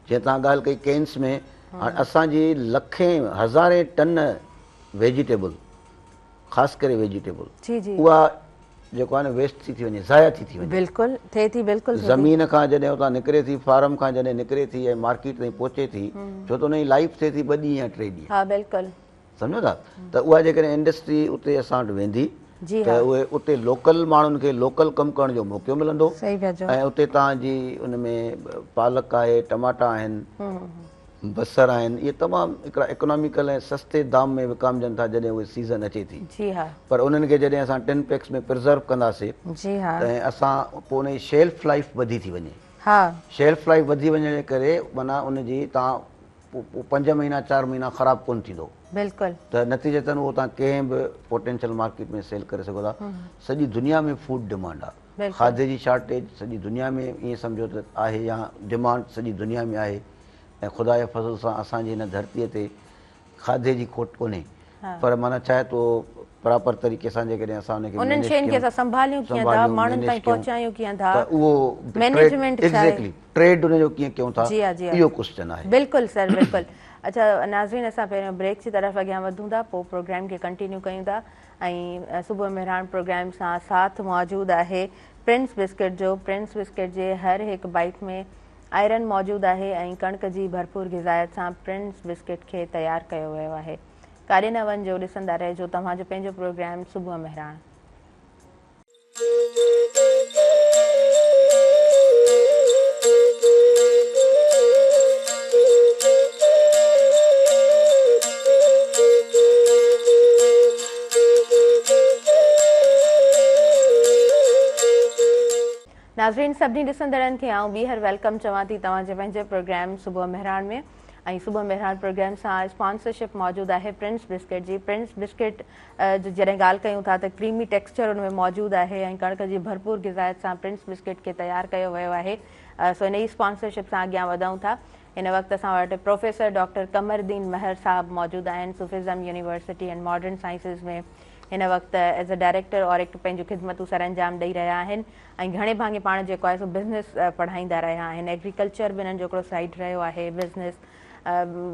جيئن توهان ڳالهه ڪئي ڪينس ۾ هاڻي اسان جي لکين هزارين ٽن ويجيٽيبل خاص ڪري ويجيٽيبل اها جيڪو آهي نه ويسٽ ٿي ٿي وڃي ضايع ٿي ٿي وڃي. بلڪل ٿئي ٿي بلڪل ٿئي ٿي. زمين کان جڏهن اتان نڪري ٿي فارم کان جڏهن نڪري ٿي ۽ مارڪيٽ تائين پهچي ٿي ڇو ته ان جي لائيف ٿئي ٿي ٻه ڏينهن يا ٽي ڏينهن. ها بلڪل. سمجهو ٿا ته اها جيڪڏهن انڊسٽري اتي اسان وٽ ويندي ته اهي اتي لوڪل ماڻهن کي لوڪل ڪم ڪرڻ جو موقعو ملندو ۽ اتي توهان جي ان ۾ پالڪ آهي ٽماٽا آهن بصر آهن اهي تمام هڪڙا اڪناميڪل ۽ سستي دام ۾ وڪامجن ٿا جڏهن اهي سيزن اچي ٿي پر انهن کي جڏهن اسان ٽن پيڪس ۾ پرزرو ڪنداسي ته اسان پوء ان جي شيلف لائف وڌي ٿي وڃي شيلف لائف وڌي وڃڻ جي ڪري معنيٰ ان جي توهان پوء پنج مهينا چار مهينا خراب ڪونه ٿيندو. بلڪل. ته نتيجتن اهو توهان ڪنهن به پوٽينشل مارڪيٽ ۾ سيل ڪري سگهو ٿا. سڄي دنيا ۾ فوڊ ڊمانڊ آهي. کاڌي جي شارٽيج سڄي دنيا ۾ ائين سمجهو ته آهي يا ڊمانڊ سڄي دنيا ۾ آهي ۽ خدا جي فضل سان اسان جي هن ڌرتيء تي کاڌي جي کوٽ ڪونهي پر معنيٰ ڇا آهي ته پراپر طريقي سان جيڪڏهن اسان ان کي انهن شين کي اسان سنڀاليون ڪيئن ٿا ماڻهن تائين پهچايون ڪيئن ٿا ته اهو مينيجمينٽ ڇا آهي. ايگزيڪٽلي ٽريڊ ان جو ڪيئن ڪيون ٿا جي ها جي ها اهو ڪوسچن آهي. بلڪل سر بلڪل اڇا ناظرين اسان پهريون بريڪ جي طرف اڳيان وڌون ٿا پوء پروگرام کي ڪنٽينيو ڪيون ٿا ۽ صبح مهراڻ پروگرام سان ساٿ موجود آهي پرنس بسڪٽ جو پرنس بسڪٽ جي هر هڪ بائيٽ ۾ آئرن موجود آهي ۽ ڪڻڪ جي ڀرپور غذائيت سان پرنس بسڪٽ کي تيار ڪيو ويو آهي ڪاڏي نه وڃجو ڏسندا رهجو توهان جو پنهنجو پروگرام صبح مهراڻ. ناظرين سڀني ڏسندڙن کي آئون ٻيهر welcome چوان ٿي توهان جي پنهنجي پروگرام صبح مهراڻ ۾ ۽ صبح مهراڻ پروگرام سان اسپانسرشپ موجود آهي پرنس بسڪٽ جي. پرنس بسڪٽ جي جڏهن ڳالهه ڪيون ٿا ته ڪريمي ٽيڪسچر ان ۾ موجود آهي ۽ ڪڻڪ جي ڀرپور غذائيت سان پرنس بسڪٽ کي تيار ڪيو ويو آهي سو ان ئي اسپانسرشپ سان اڳيان وڌون ٿا. هن وقت اسان وٽ پروفيسر ڊاڪٽر قمر الدين مهر صاحب موجود آهن صوفزم يونيورسٽي اينڊ ماڊرن سائنسز ۾ هن وقت ايز اي ڊائريڪٽر اورڪ پنهنجون خدمتون سرانجام ڏئي رهيا آهن ۽ گهڻي ڀاڱي پاڻ جيڪو آهي سو بزنس پڙهائيندا رهيا آهن ايگريڪلچر به انهن جو هڪڙو سائيڊ رهيو آهي بزنس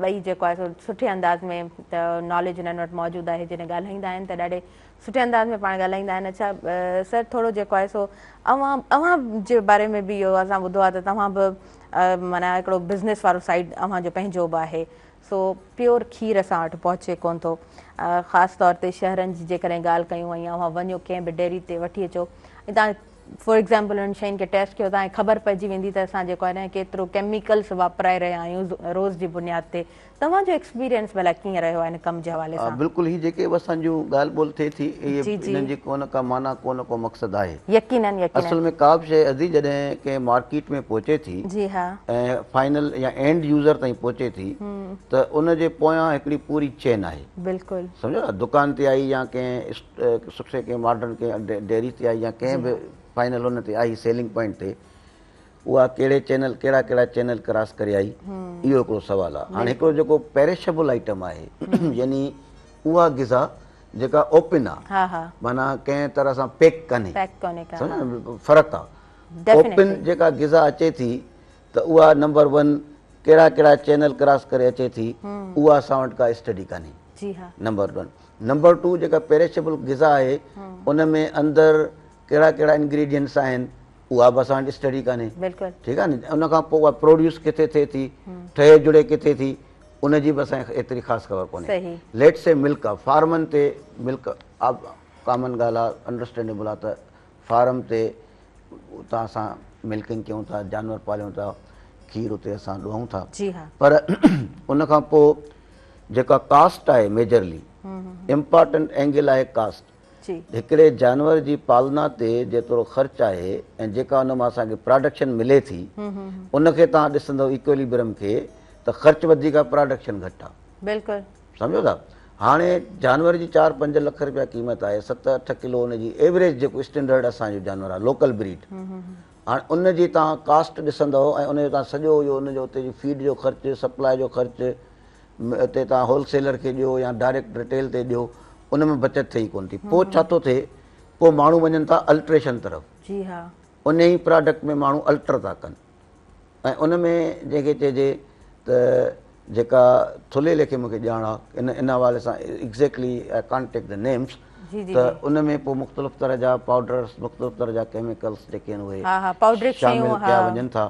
ٻئي جيڪو آهي سو سٺي انداز ۾ ته ناليج انهن وٽ موجود آهي جڏهن ڳالهائيندا آهن ته ڏاڍي سٺي انداز ۾ پاڻ ڳالهائيندا آهن اڇا سر ٿورو جيڪو آهي سو اوهان اوهان جي باري ۾ به اهو اسان ٻڌو آهي ته توهان به معنيٰ هڪڙو بزنس وارو سائيڊ اوهان جو پنهنجو به آهي سو پيور کير اسان وٽ پهچي ڪونه ٿو خاص طور تي شهرن جي جيڪڏهن ڳالهه ڪيون ۽ اوهان وڃو ڪنهن به ڊيري تي وٺي اچو ۽ توهان فار ايگزامپل انهن شين کي ٽيسٽ ڪيو توهان کي خبر پئجي ويندي ته اسان جيڪو آهي نه ڪيترو ڪيميڪلس واپرائي رهيا آهيون روز جي بنياد تي توهان جو ايڪسپيرينس ڀلا ڪيئن رهيو آهي ان ڪم جي حوالي سان؟ بلڪل هي جيڪي به اسان جون ڳالهه ٻولهه ٿئي ٿي اهي انهن جي ڪو نه ڪا معنيٰ ڪو نه ڪو مقصد آهي. يقينن يقينن. اصل ۾ ڪا به شيء ادي جڏهن ڪنهن مارڪيٽ ۾ پهچي ٿي جي ها. ۽ فائنل يا اينڊ يوزر تائين پهچي ٿي ته ان جي پويان هڪڙي پوري چين آهي. بلڪل. سمجهو نه دڪان تي آئي يا ڪنهن سٺي ڪنهن ماڊرن ڪنهن ڊيري تي آئي يا ڪنهن به فائنل ان تي آئي سيلنگ پوائنٽ تي اها ڪهڙي چينل ڪهڙا ڪهڙا چينل ڪراس ڪري آئي اهو هڪڙو سوال آهي هاڻي هڪڙو جيڪو پيريشبل آئٽم آهي يعني اها غذا جيڪا اوپن آهي معنيٰ ڪنهن طرح سان پيڪ ڪانهي سمجهو فرق آهي اوپن جيڪا غذا اچي ٿي ته اها نمبر ون ڪهڙا ڪهڙا چينل ڪراس ڪري اچي ٿي اها اسان وٽ ڪا اسٽڊي ڪانهي نمبر ون نمبر ٽو جيڪا پيريشبل غذا آهي ان ۾ اندر ڪهڙا ڪهڙا انگريڊينٽس آهن اها به اسان وٽ اسٽڊي ڪانهي بلڪل ٺيڪ آهي نه ان کان پوء اها پروڊيوس ڪٿي ٿئي ٿي ٺهي جڙي ڪٿي ٿي ان جي به اسان کي ايتري خاص خبر ڪونهي ليٽ سي ملڪ آهي فارمن تي ملڪ ڪامن ڳالهه آهي انڊرسٽينڊيبل آهي ته فارم تي اتان اسان ملڪنگ ڪيون ٿا جانور پاليون ٿا کير اتي اسان ڏوهون ٿا جي ها پر ان کان پوء جيڪا ڪاسٽ آهي ميجرلي امپارٽنٽ اينگل آهي ڪاسٽ هڪڙي جانور جي پالنا تي جيترو خرچ آهي ۽ جيڪا ان مان اسان کي پراڊڪشن ملي ٿي ان کي توهان ڏسندؤ ايڪوليبرم کي ته خرچ وڌيڪ آهي پراڊڪشن گهٽ آهي. بلڪل. سمجهو ٿا هاڻي جانور جي چار پنج لک رپيا قيمت آهي ست اٺ ڪلو ان جي ايوريج جيڪو اسٽينڊرڊ اسان جو جانور آهي لوڪل بريڊ هاڻي ان جي توهان ڪاسٽ ڏسندؤ ۽ ان جو توهان سڄو اهو ان جو اتي جي فيڊ جو خرچ سپلاء جو خرچ اتي توهان هول سيلر کي ڏيو يا ڊائريڪٽ ريٽيل تي ڏيو ان ۾ بچت ٿئي ئي ڪونه ٿي پوء ڇا ٿو ٿئي پوء ماڻهو وڃن ٿا الٽريشن طرف جي ها ان ئي پراڊڪٽ ۾ ماڻهو الٽر ٿا ڪن ۽ ان ۾ جنهن کي چئجي ته جيڪا ٿلهي ليکي مونکي ڄاڻ آ ان ان حوالي سان exactly I can't take the names ته ان ۾ پوء مختلف طرح جا پائوڊرس مختلف طرح جا ڪيميڪلس جيڪي آهن اهي شامل ڪيا وڃن ٿا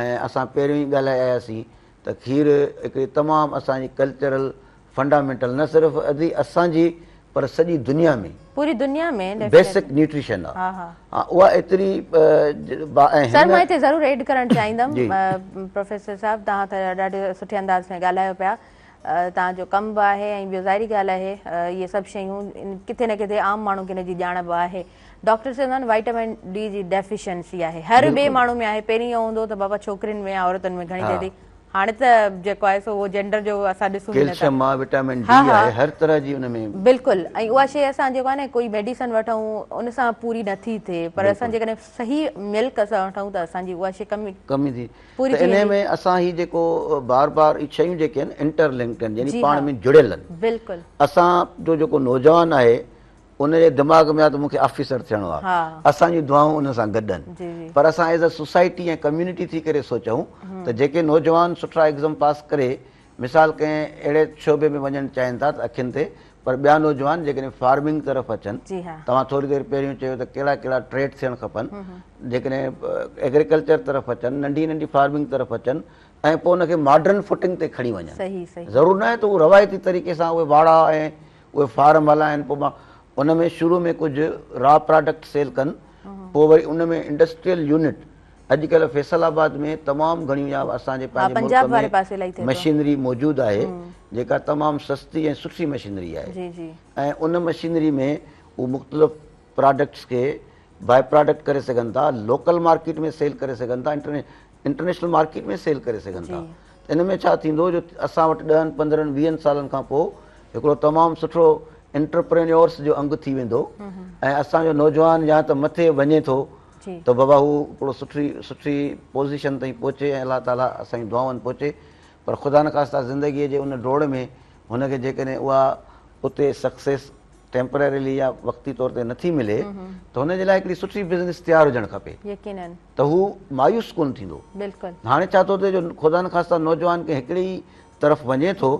۽ اسان پهريون ئي ڳالهائي آياسين ته کير هڪڙي تمام اسان جي ڪلچرل فنڊامينٽل نه صرف ادي اسان جي پر سڄي دنيا ۾ پوري دنيا ۾ بيسڪ نيوٽريشن آ ها ها ها اها ايتري ۽ سر مان هتي ضرور ايڊ ڪرڻ چاهيندم پروفيسر صاحب توهان ته ڏاڍي سٺي انداز ۾ ڳالهايو پيا توهان جو ڪم به آهي ۽ ٻيو ظاهري ڳالهه آهي اهي سڀ شيون ڪٿي نه ڪٿي عام ماڻهو کي ان جي ڄاڻ به آهي ڊاڪٽر چوندا آهن وائٽامن ڊي جي ڊيفيشنسي آهي هر ٻئي ماڻهو ۾ آهي پهرين اهو هوندو ته بابا ڇوڪرين ۾ عورتن ۾ گهڻي ٿئي ٿي هاڻي ته جيڪو آهي سو اهو جينڊر جو اسان ڏسون به نه ٿا ڪيلشم آهي وٽامن ڊي آهي هر طرح جي ان ۾ بلڪل ۽ اها شيء اسان جيڪو آهي نه ڪوئي ميڊيسن وٺون ان سان پوري نه ٿي ٿئي پر اسان جيڪڏهن صحيح ملڪ اسان وٺون ته اسان جي اها شيء ڪمي ڪمي ٿي ته انهي ۾ اسان هي جيڪو بار بار هي شيون جيڪي آهن انٽر لنڪڊ آهن يعني پاڻ ۾ جڙيل آهن بلڪل اسان جو جيڪو نوجوان آهي ان جي دماغ ۾ آ ته مون کي آفيسر ٿيڻو آ. اسان جون دعائون ان سان گڏ آهن. پر اسان ايز ا سوسائٽي ۽ ڪميونٽي ٿي ڪري سوچون ته جيڪي نوجوان سٺا ايگزم پاس ڪري مثال ڪنهن اهڙي شعبي ۾ وڃڻ چاهين ٿا ته اکين تي پر ٻيا نوجوان جيڪڏهن فارمنگ طرف اچن توهان ٿوري دير پهريون چيو ته ڪهڙا ڪهڙا ٽريڊ ٿيڻ کپن جيڪڏهن ايگريڪلچر طرف اچن ننڍي ننڍي فارمنگ طرف اچن ۽ پوء ان کي ماڊرن فوٽنگ تي کڻي وڃن ضرور ناهي ته هو روايتي طريقي سان اهي واڙا ۽ اهي فارم هلائن پوء مان ان ۾ شروع ۾ ڪجهه را پراڊڪٽ سيل ڪن پوء وري ان ۾ انڊسٽريل يونٽ اڄڪلهه فيصل آباد ۾ تمام گهڻيون يا اسان جي پنهنجي ملڪ ۾ مشينري موجود آهي جيڪا تمام سستي ۽ سٺي مشينري آهي ۽ ان مشينري ۾ هو مختلف پراڊڪٽس کي باء پراڊڪٽ ڪري سگهن ٿا لوڪل مارڪيٽ ۾ سيل ڪري سگهن ٿا انٽرنيشنل مارڪيٽ ۾ سيل ڪري سگهن ٿا ته ان ۾ ڇا ٿيندو جو اسان وٽ ڏهن پندرهن ويهن سالن کان پوء هڪڙو تمام سٺو انٽرپرينيورس جو انگ ٿي ويندو ۽ اسان جو نوجوان يا ته مٿي وڃي ٿو ته بابا هو هڪڙو سٺي سٺي پوزيشن تائين پهچي ۽ الله تعالي اسان جون دعائن پهچي پر خدا نخواسته زندگي جي ان ڊوڙ ۾ هن کي جيڪڏهن اها اتي سڪسيس ٽيمپريرلي يا وقتي طور تي نٿي ملي ته هن جي لاء هڪڙي سٺي بزنس تيار هجڻ کپي يقينن ته هو مايوس ڪونه ٿيندو. بلڪل. هاڻي ڇا ٿو ٿئي جو خدانخواسته نوجوان ڪنهن هڪڙي ئي طرف وڃي ٿو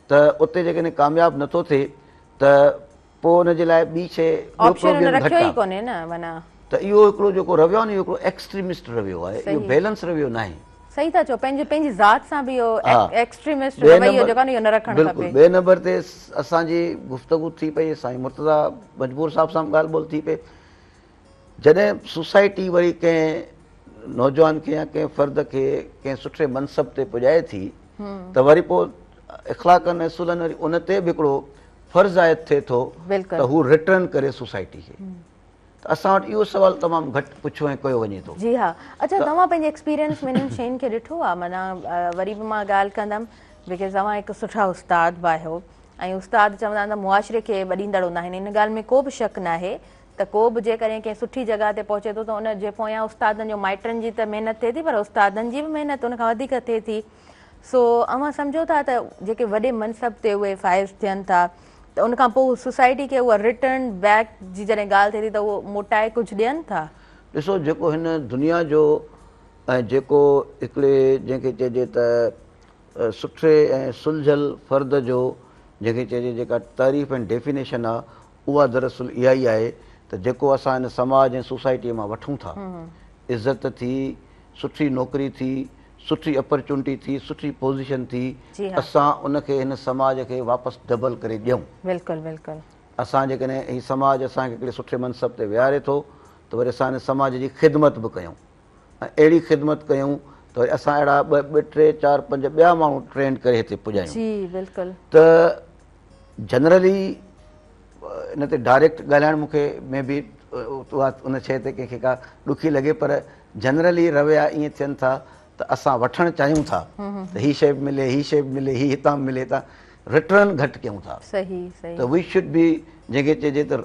ته اتي جيڪڏهن ڪامياب نٿو ٿئي ته پوء ان جي لاء ٻي شيء ٻيو آپشن هن پروگرام گهٽ رکيو ئي آهي. ڪونهي نه معنيٰ. ته اهو هڪڙو جيڪو رويو آهي نه اهو هڪڙو ايڪسٽريمسٽ رويو آهي اهو بيلنس رويو ناهي. صحيح ٿا چئو پنهنجي پنهنجي ذات سان به اهو ايڪسٽريمسٽ رويو جيڪو آهي نه اهو نه رکڻ کپي. بلڪل ٻئي نمبر تي اسان جي گفتگو ٿي پئي سائين مرتضيٰ مجبور صاحب سان به ڳالهه ٻولهه ٿي پئي جڏهن سوسائٽي وري ڪنهن نوجوان کي يا ڪنهن فرد کي ڪنهن سٺي منصب تي پڄائي ٿي ته وري پوء اخلاقن ۽ اصولن وري ان تي به هڪڙو فرض عائد ٿئي ٿو ته هو ريٽرن ڪري سوسائٽي کي ته اسان وٽ اهو سوال تمام گهٽ پڇيو ۽ ڪيو وڃي ٿو. جي ها اڇا توهان پنهنجي ايڪسپيرينس ۾ انهن شين کي ڏٺو آهي معنيٰ وري به مان ڳالهه ڪندم because اوهان هڪ سٺا استاد به آهيو ۽ استاد چوندا آهن ته معاشري کي ٻڏيندڙ هوندا آهن ان ڳالهه ۾ ڪو به شڪ ناهي ته ڪو به جيڪڏهن ڪنهن سٺي جڳهه تي پهچي ٿو ته ان جي پويان استادن جو مائٽن جي ته محنت ٿئي ٿي پر استادن جي به محنت ان کان وڌيڪ ٿئي ٿي سو اوهان سمجهو ٿا ته جيڪي وڏي منصب تي اهي فائز ٿين ٿا ته ان کان پوء سوسائٽي کي اها ريٽرن بيڪ جي جڏهن ڳالهه ٿئي ٿي ته اهو موٽائي ڪجهه ڏين ٿا؟ ڏسو جيڪو هن دنيا جو ۽ جيڪو هڪڙي جنهن کي چئجي ته سٺي ۽ سلجهيل فرد جو جنهن کي چئجي جيڪا تعريف ۽ ڊيفينيشن آ اها دراصل اها ئي آهي ته جيڪو اسان هن سماج ۽ سوسائٽيء مان وٺون ٿا، عزت ٿي، سٺي نوڪري ٿي، سٺي اپرچونٽي ٿي، سٺي پوزيشن ٿي، اسان ان کي هن سماج کي واپس ڊبل ڪري ڏيون. بلڪل بلڪل. اسان جيڪڏهن هي سماج اسان کي هڪڙي سٺي منصب تي ويهاري ٿو ته وري اسان هن سماج جي خدمت به ڪيون ۽ اهڙي خدمت ڪيون ته وري اسان اهڙا ٻه، ٽي، چار، پنج ٻيا ماڻهو ٽرينڊ ڪري هتي پڄايون. جي بلڪل. ته جنرلي ان تي ڊائريڪٽ ڳالهائڻ مون کي مي بي اها ان شيء تي ڪنهن کي ڪا ڏکي لڳي پر جنرلي رويا ائين ٿين ٿا ته اسان وٺڻ چاهيون ٿا ته هي شيء به ملي هي شيء به ملي هي هتان به ملي هتان ريٽرن گهٽ ڪيون ٿا صحيح صحيح ته we should be جنهن کي چئجي ته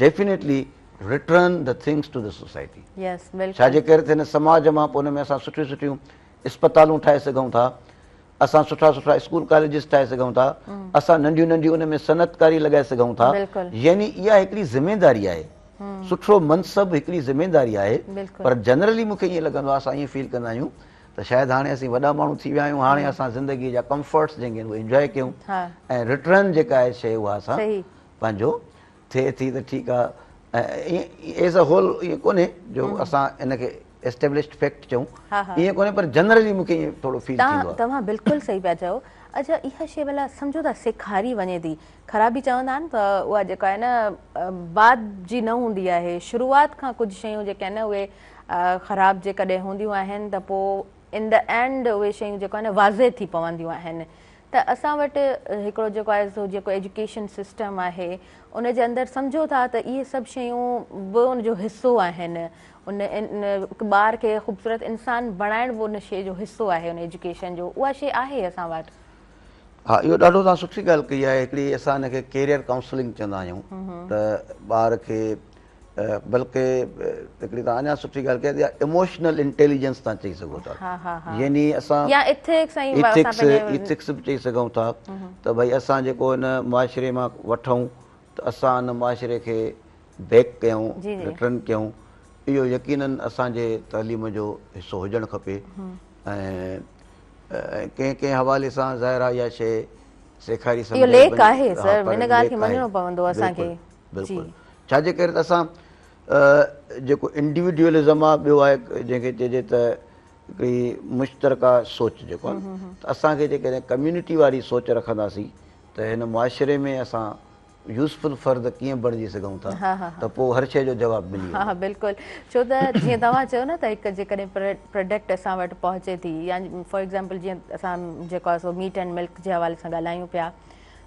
definitely return the things to the society yes بلڪل ڇا جي ڪري ته هن سماج مان پوء ان ۾ اسان سٺيون سٺيون اسپتالون ٺاهي سگهون ٿا اسان سٺا سٺا اسڪول ڪاليجز ٺاهي سگهون ٿا، اسان ننڍيون ننڍيون ان ۾ صنعتڪاري لڳائي سگهون ٿا، يعني اها هڪڙي ذميداري آهي، سٺو منصب هڪڙي ذميداري آهي، پر جنرلي مون کي ائين لڳندو آهي اسان ائين فيل ڪندا آهيون ته شايد هاڻي اسين وڏا ماڻهو ٿي ويا آهيون، هاڻي اسان زندگي جا ڪمفرٽس جنهن کي اهي انجواء ڪيون ۽ ريٽرن جيڪا آهي شيء اها اسان پنهنجو ٿئي ٿي ته ٺيڪ آهي ۽ ايز ا هول ائين ڪونهي جو اسان ان کي اسٽيبلشڊ فيڪٽ چئون ائين ڪونهي پر جنرلي مون کي ائين ٿورو فيل ٿيندو آهي. توهان بلڪل صحيح پيا چئو. اڇا اها شيء ڀلا سمجهو ٿا سيکاري وڃي ٿي خرابي چوندا آهن ته اها جيڪا آهي نه بعد جي نه هوندي آهي شروعات کان ڪجهه شيون جيڪي آهن نه اهي خراب جيڪڏهن هونديون آهن ته پوء ان the and اهي شيون جيڪو آهي نه واضح ٿي پونديون آهن ته اسان وٽ هڪڙو جيڪو آهي سو جيڪو ايجوڪيشن سسٽم آهي ان جي اندر سمجهو ٿا ته اهي سڀ شيون به ان جو حصو آهن ان هڪ ٻار کي خوبصورت انسان بڻائڻ به ان شيء جو حصو آهي ان ايجوڪيشن جو اها شيء آهي اسان وٽ. ها اهو ڏاڍو توهان سٺي ڳالهه ڪئي آهي هڪڙي اسان ان کي ڪيريئر ڪائونسلنگ چوندا آهيون ته ٻار کي بلڪه هڪڙي توهان اڃا سٺي ڳالهه ڪئي اها ايموشنل انٽيليجنس توهان چئي سگهو ٿا يعني اسان يا ايٿڪس ۽ ايٿڪس ايٿڪس به چئي سگهون ٿا ته ڀئي اسان جيڪو هن معاشري مان وٺون ته ته اسان ان معاشري کي بيڪ ڪيون، ريٽرن ڪيون، اهو يقينن اسان جي تعليم جو حصو هجڻ کپي ۽ ڪنهن ڪنهن حوالي سان ظاهر آهي اها شيء سيکاري اهو ليڪ آهي سر، ان ڳالهه کي مڃڻو پوندو اسان کي. بلڪل، ڇا جي ڪري ته اسان جيڪو انڊيوڊيولزم آهي، ٻيو آهي جنهن کي چئجي ته هڪڙي مشترڪه سوچ جيڪو آهي ته اسان کي جيڪڏهن ڪميونٽي واري سوچ رکنداسين ته هن معاشري ۾ اسان يوزفل فرد ڪيئن بڻجي سگهون ٿا ته پوء هر شيء جو جواب ملي ويندو. ها بلڪل، ڇو ته جيئن توهان چيو نه ته هڪ جيڪڏهن پراڊڪٽ اسان وٽ پهچي ٿي يا فار ايگزامپل جيئن اسان جيڪو آهي سو ميٽ اينڊ ملڪ جي حوالي سان ڳالهايون پيا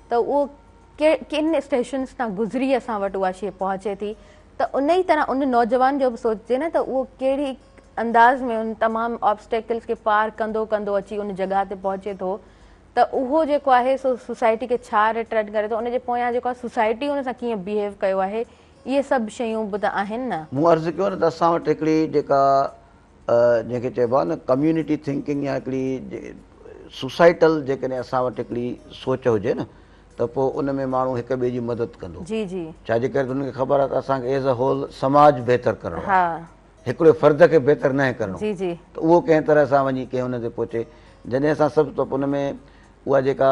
ته اهو ڪن اسٽيشنس تان گذري اسان وٽ اها شيء پهچي ٿي ته ان ئي طرح ان نوجوان جو به سوچجي نه ته اهو ڪهڙي انداز ۾ ان تمام آبسٽيڪلس کي پار ڪندو ڪندو اچي ان جڳهه تي پهچي ٿو ته اهو جيڪو آهي سو سوسائٽي کي ڇا ريٽرن ڪري ٿو، ان جي پويان جيڪو آهي سوسائٽي ان سان ڪيئن بيهيو ڪيو آهي، اهي سڀ شيون به ته آهن نه. مون عرض ڪيو نه ته اسان وٽ هڪڙي جيڪا جنهن کي چئبو آهي نه ڪميونٽي ٿنڪنگ يا هڪڙي سوسائٽل جيڪڏهن اسان وٽ هڪڙي سوچ هجي نه ته پوء ان ۾ ماڻهو هڪ ٻئي جي مدد ڪندو. جي جي. ڇا جي ڪري ته انهن کي خبر آهي ته اسان کي ايز اي هول سماج بهتر ڪرڻو آهي. هڪڙي فرد کي بهتر ناهي ڪرڻو ته اهو ڪنهن طرح سان وڃي ڪنهن ان تي پهچي. جڏهن اسان سڀ ته ان ۾ اها جيڪا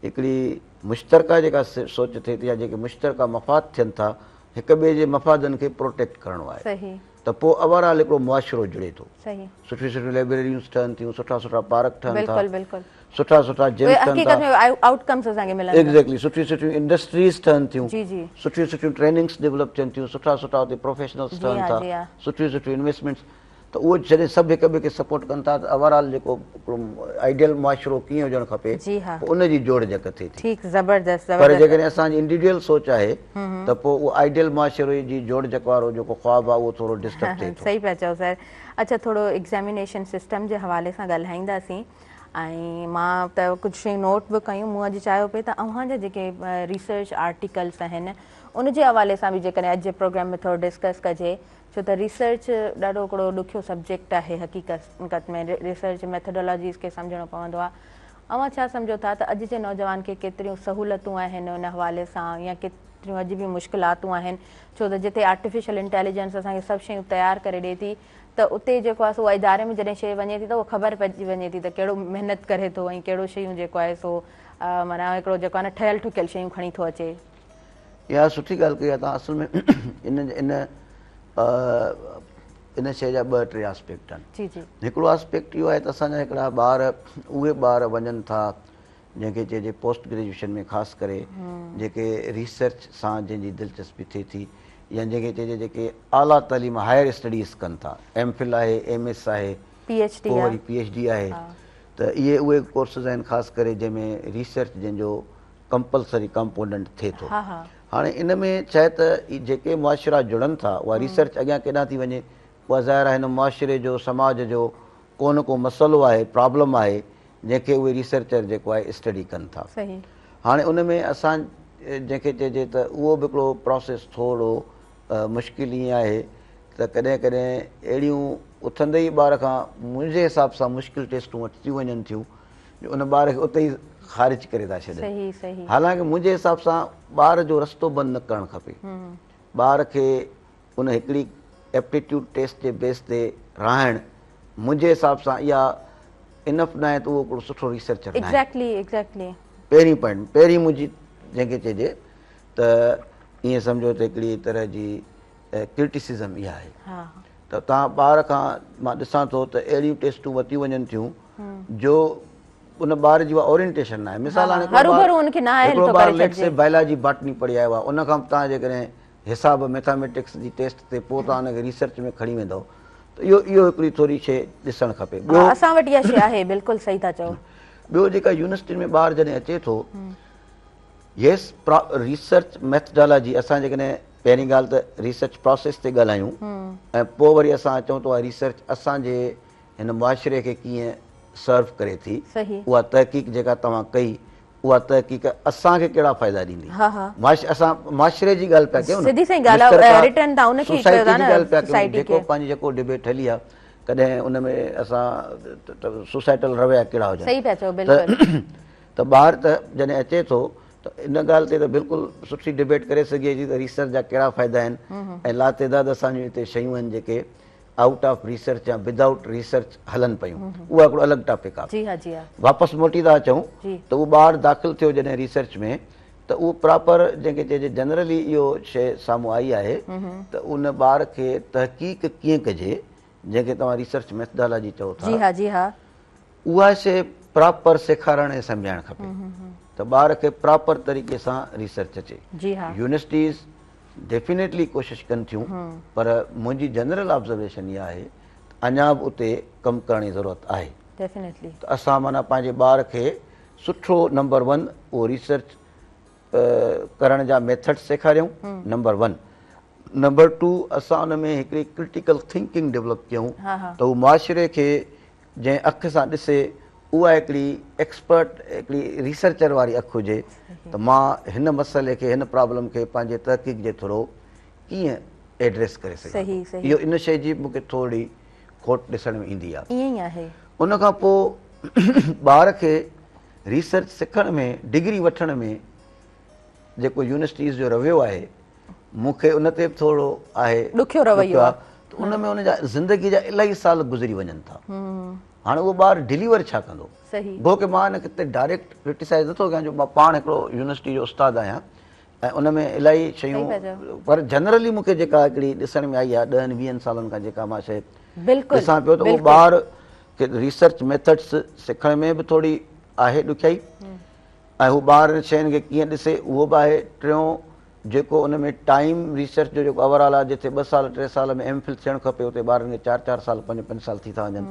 هڪڙي مشترڪه جيڪا سوچ ٿئي ٿي يا جيڪي مشترڪه مفاد ٿين ٿا هڪ ٻئي جي مفادن کي پروٽيڪٽ ڪرڻو آهي ته پوء اوور آل هڪڙو معاشرو جڙي ٿو. سٺيون سٺيون لائبريريون ٺهن ٿيون، سٺا سٺا پارڪ ٺهن ٿا، سٺا سٺا جمس ٺهن ٿا، ايگزيڪٽلي سٺيون سٺيون انڊسٽريز ٺهن ٿيون، سٺيون سٺيون ٽريننگس ڊولپ ٿين ٿيون، سٺا سٺا اتي پروفيشنلز ٺهن ٿا، سٺيون سٺيون انويسٽمينٽس، ته اهو جڏهن سڀ هڪ ٻئي کي سپورٽ ڪن ٿا ته اوور آل جيڪو هڪڙو آئيڊيل معاشرو ڪيئن هجڻ کپي پوء ان جي جوڙجڪ ٿئي ٿي. پر جيڪڏهن اسان جي انڊيوڊيول سوچ آهي ته پوء اهو آئيڊيل معاشري جي جوڙجڪ وارو جيڪو خواب آهي اهو ٿورو ڊسٽرب ٿئي ٿو. صحيح پيا چئو سر. اڇا ٿورو ايگزامينيشن سسٽم جي حوالي سان ڳالهائينداسين ۽ مان ته ڪجهه شيون نوٽ به ڪيون. مون اڄ چاهيو پئي ته اوهان جا جيڪي ريسرچ آرٽيڪلس آهن ان جي حوالي سان به جيڪڏهن اڄ جي پروگرام ۾ ٿورو ڊسڪس ڪجي، ڇو ته ريسرچ ڏاڍو هڪڙو ڏکيو سبجيڪٽ آهي. حقيقت ۾ ريسرچ ميٿڊالاجيز کي سمجهڻو پوندو آهي. اوهان ڇا سمجهو ٿا ته اڄ جي نوجوان کي ڪيتريون سهولتون آهن ان حوالي سان يا ڪيتريون اڄ به مشڪلاتون آهن؟ ڇو ته جتي آرٽيفيشل انٽيليجنس اسان کي سڀ شيون تيار ڪري ڏئي ٿي ته اتي جيڪو آهي سو اها اداري ۾ جڏهن شيء وڃي ٿي ته اها خبر پئجي وڃي ٿي ته ڪهڙو محنت ڪري ٿو ۽ ڪهڙو شيون جيڪو آهي سو معنيٰ هڪڙو جيڪو آهي نه ٺهيل ٺڪيل شيون کڻي ٿو اچي. اها سٺي ڳالهه ڪئي آهي توهان. اصل ۾ ان ان ان شيء جا ٻه ٽي آسپيڪٽ آهن. جي جي. هڪڙو آسپيڪٽ اهو آهي ته اسان جا هڪڙا ٻار اهي ٻار وڃن ٿا جنهن کي چئجي پوسٽ گريجوئيشن ۾ خاص ڪري جيڪي ريسرچ سان جنهن جي دلچسپي ٿئي ٿي يا جنهن کي چئجي جيڪي اعليٰ تعليم هائر اسٽڊيز ڪن ٿا، ايم فل آهي، ايم ايس آهي، پي ايڇ ڊي پوء وري پي ايڇ ڊي آهي ته اهي اهي ڪورسز آهن خاص ڪري جنهن ۾ ريسرچ جنهن جو ڪمپلسري ڪمپوننٽ ٿئي ٿو. هاڻي ان ۾ ڇا آهي ته جيڪي معاشرا جڙن ٿا اها ريسرچ اڳيان ڪيڏانهن ٿي وڃي اها ظاهر آهي هن معاشري جو سماج جو ڪو نه ڪو مسئلو آهي پرابلم آهي جنهن کي اهي ريسرچر جيڪو آهي اسٽڊي ڪن ٿا. هاڻي ان ۾ اسان جنهن کي چئجي ته اهو به هڪڙو پراسيس ٿورو مشڪل ائين آهي ته ڪڏهن ڪڏهن اهڙيون اٿندي ئي ٻار کان منهنجي حساب سان مشڪل ٽيسٽون وٺتيون وڃن ٿيون جو ان ٻار کي اتي ئي خارج ڪري ٿا ڇڏن. حالانڪه منهنجي حساب سان ٻار جو رستو بند نه ڪرڻ کپي. ٻار کي ان هڪڙي ايپٽيٽيوڊ ٽيسٽ جي بيس تي رهائڻ منهنجي حساب سان اها انف ناهي ته اهو هڪڙو سٺو ريسرچر ناهي. Exactly exactly. پهرين پوائنٽ پهرين منهنجي جنهن کي چئجي ته ائين سمجهو ته هڪڙي طرح جي ڪرٽيسزم اها آهي ته توهان ٻار کان مان ڏسان ٿو ته اهڙيون ٽيسٽون ورتيون وڃن ٿيون جو ان ٻار جي اها اورينٽيشن ناهي. مثال هاڻي هڪڙو ٻار ليٽس سي بائلاجي باٽني پڙهي آيو آهي ان کان توهان جيڪڏهن حساب ميٿاميٽڪس جي ٽيسٽ تي پوء توهان ان کي ريسرچ ۾ کڻي ويندؤ ته اهو اهو هڪڙي ٿوري شيء ڏسڻ کپي. ٻيو اسان وٽ اها شيء آهي بلڪل صحيح ٿا چئو. ٻيو جيڪا يونيورسٽين ۾ ٻار جڏهن اچي ٿو يس ريسرچ ميٿڊالاجي اسان جيڪڏهن پهرين ڳالهه ته ريسرچ پراسيس تي ڳالهايون ۽ پوء وري اسان اچون ته اها ريسرچ اسان جي هن معاشري کي ڪيئن سرو ڪري ٿي اها تحقيق جيڪا توهان ڪئي اها تحقيق اسان کي ڪهڙا فائدا ڏيندي؟ اسان معاشري جي ڳالهه پيا ڪيون نه، مشترڪه سوسائٽي جي ڳالهه پيا ڪيون، جيڪو پنهنجي جيڪو ڊبيٽ هلي آ ڪڏهن ان ۾ اسان سوسائٽل رويا ڪهڙا هجن ته ٻار ته جڏهن اچي ٿو ته ته ان ڳالهه تي ته بلڪل سٺي ڊبيٽ ڪري سگهجي ٿي ته ريسرچ جا ڪهڙا فائدا آهن ۽ لاتعداد اسان جون هتي شيون آهن جيڪي آئوٽ آف ريسرچ يا ودآئوٽ ريسرچ هلن پيون اهو هڪڙو الڳ ٽاپڪ آهي. جي ها جي ها. واپس موٽي ٿا اچون ته اهو ٻار داخل ٿيو جڏهن ريسرچ ۾ ته اهو پراپر جنهن کي چئجي جنرلي اهو شيء سامهون آئي آهي ته ان ٻار کي تحقيق ڪيئن ڪجي جنهن کي توهان ريسرچ ميٿڊالاجي چئو ٿا. جي ها جي ها. اها شيء پراپر سيکارڻ ۽ سمجهائڻ کپي ته ٻار کي پراپر طريقي سان ريسرچ اچي. جي ها. يونيورسٽيز ڊيفينيٽلي ڪوشش ڪن ٿيون پر منهنجي جنرل آبزرويشن اها آهي ته اڃا به اتي ڪم ڪرڻ جي ضرورت آهي. ڊيفينيٽلي. ته اسان معنيٰ پنهنجي ٻار کي سٺو نمبر ون اهو ريسرچ ڪرڻ جا ميٿڊس سيکاريون نمبر ون. نمبر ٽو اسان ان ۾ هڪڙي ڪرٽيڪل ٿنڪنگ ڊولپ ڪيون ته هو معاشري کي جنهن اک سان ڏسي اها هڪڙي ايڪسپرٽ هڪڙي ريسرچر واري اک هجي ته مان هن مسئلي کي هن پرابلم کي پنهنجي تحقيق جي ٿرو ڪيئن ايڊريس ڪري سگهان ٿو. اهو ان شيء جي مون کي ٿورڙي کوٽ ڏسڻ ۾ ايندي آهي. ان کان پوء ٻار کي ريسرچ سکڻ ۾ ڊگري وٺڻ ۾ جيڪو يونيورسٽيز جو رويو آهي مون کي ان تي به ٿورو آهي ڏکيو رويو آهي ته ان ۾ ان جا زندگي جا الاهي سال گذري وڃن ٿا. هاڻي اهو ٻار ڊليور ڇا ڪندو؟ گو ڪي مان ان کي ڊائريڪٽ ڪرٽيسائز نٿو ڪيان جو مان پاڻ هڪڙو يونيورسٽي جو استاد آهيان ۽ ان ۾ الاهي شيون پر جنرلي مون کي جيڪا هڪڙي ڏسڻ ۾ آئي آهي ڏهن ويهن سالن کان جيڪا مان شيء ڏسان پيو ته اهو ٻار کي ريسرچ ميٿڊس سکڻ ۾ به ٿوري آهي ڏکيائي ۽ هو ٻار ان شين کي ڪيئن ڏسي اهو به آهي. ٽيون جيڪو ان ۾ ٽائيم ريسرچ جو جيڪو اوور آل آهي جتي ٻه سال ٽي سال ۾ ايم فل ٿيڻ کپي اتي ٻارن کي چار چار سال پنج پنج سال ٿي ٿا وڃن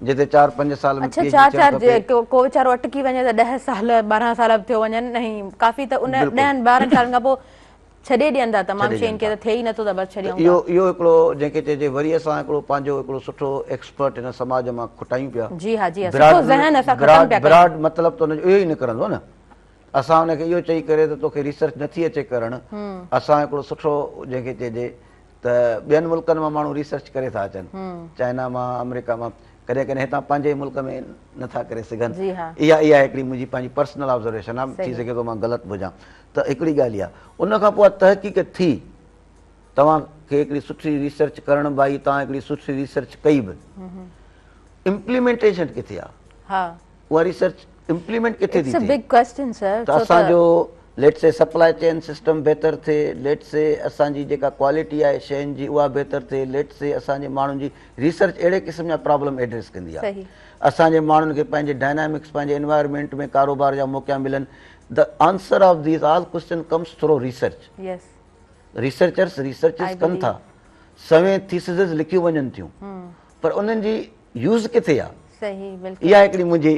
جتي چار پنج سال ۾ اڇا چار چار ڪو ويچارو اٽڪي وڃي ته ڏهه سال 12 سال به ٿيو وڃن ۽ ڪافي ته ان ڏهن 12 سالن کان پوء ڇڏي ڏين ٿا تمام شين کي ته ٿئي ئي نٿو ته بس ڇڏيون ٿا. اهو اهو هڪڙو جنهن کي چئجي وري اسان هڪڙو پنهنجو هڪڙو سٺو ايڪسپرٽ هن سماج مان کٽايون پيا. جي ها جي ها سٺو ذهن اسان ختم پيا ڪيون. براڊ مطلب ته ان جو اهو ئي نڪرندو نه اسان ان کي اهو چئي ڪري ته توکي ريسرچ نٿي اچي ڪرڻ اسان هڪڙو سٺو جنهن کي چئجي ته ٻين ملڪن مان ماڻهو ريسرچ ڪري ٿا اچن چائنا مان آمريڪا مان ڪڏهن ڪڏهن هتان پنهنجي ئي ملڪ ۾ نٿا ڪري سگهن. اها اها هڪڙي منهنجي پنهنجي پرسنل آبزرويشن آهي ٿي سگهي ٿو مان غلط به هجان ته هڪڙي ڳالهه اها ان کان پوء تحقيق ٿي توهان کي هڪڙي سٺي ريسرچ ڪرڻ به آئي توهان هڪڙي سٺي ريسرچ ڪئي به امپليمينٽيشن ڪٿي آهي اها ريسرچ امپليمينٽ ڪٿي ٿي ٿئي ته اسان جو ليٽ سي سپلائي چين سسٽم بهتر ٿئي ليٽ سي اسان جي جيڪا ڪوالٽي آهي شين جي اها بهتر ٿئي ليٽ سي اسان جي ماڻهن جي ريسرچ اهڙي قسم جا پرابلم ايڊريس ڪندي آهي اسان جي ماڻهن کي پنهنجي ڊائنامڪس پنهنجي انوائرمينٽ ۾ ڪاروبار جا موقعا ملن the answer of these all question comes through research researchers researches ڪن ٿا سوين ٿيسزز لکيون وڃن ٿيون پر انهن جي يوز ڪٿي آ؟ صحيح بلڪل. اها هڪڙي منهنجي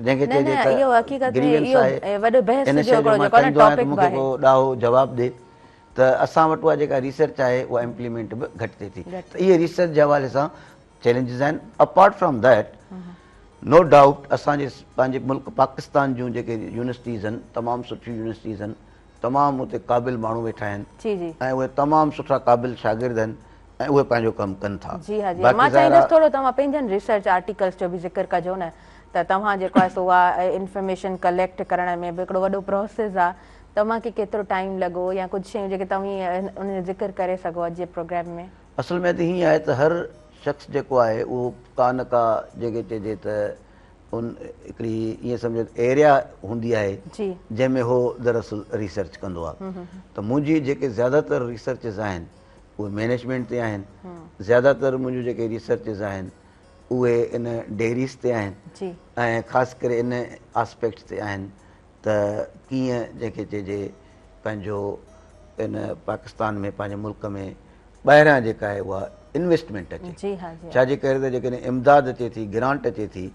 جنهن کي نه چئجي نه ته اهو حقيقت ۾ گريوينس اهو آهي وڏو بحث ان جو شيء جو هڪڙو مان جيڪو آهي نه چاهيندو آهيان ته ٽاپڪ مون به کي آهي. ڪو ڏاهو جواب ڏي ته اسان وٽ اها جيڪا ريسرچ آهي اها امپليمينٽ به گهٽ ٿئي ٿي گهٽ ته اهي ريسرچ جي حوالي سان چئلينجز آهن apart from that no doubt اسان جي پنهنجي ملڪ پاڪستان جون جيڪي يونيورسٽيز آهن تمام سٺيون يونيورسٽيز آهن تمام اتي قابل ماڻهو ويٺا آهن جي جي. ۽ اهي تمام سٺا قابل شاگرد آهن ۽ اهي پنهنجو ڪم ڪن ٿا. جي ها جي ها باقي مان ظاهر چاهيندس آ. ٿورو توهان پنهنجن ريسرچ آرٽيڪلس جو به ذڪر ڪجو نه ته توهان جيڪو آهي سو اها انفارميشن ڪليڪٽ ڪرڻ ۾ به هڪڙو وڏو پروسيس آ توهان کي ڪيترو ٽائيم لڳو يا ڪجهه شيون جيڪي توهين ان جو ذڪر ڪري سگهو اڄ جي پروگرام ۾. اصل ۾ ته هيئن آهي ته هر شخص جيڪو آهي اهو ڪا نه ڪا جنهن کي چئجي ته ان هڪڙي ائين سمجهو ته ايريا هوندي آهي جنهن ۾ هو دراصل ريسرچ ڪندو آهي ته منهنجي جيڪي زياده تر ريسرچز آهن اهي مينيجمينٽ تي آهن زياده تر منهنجون جيڪي ريسرچز آهن اهي ان ڊيريز تي آهن ۽ خاص ڪري ان آسپيڪٽ تي آهن ته ڪيئن جنهن کي چئجي پنهنجو ان پاڪستان ۾ پنهنجي ملڪ ۾ ٻاهران جيڪا آهي اها انويسٽمينٽ اچي ڇا جي ڪري ته جيڪڏهن امداد اچي ٿي گرانٽ اچي ٿي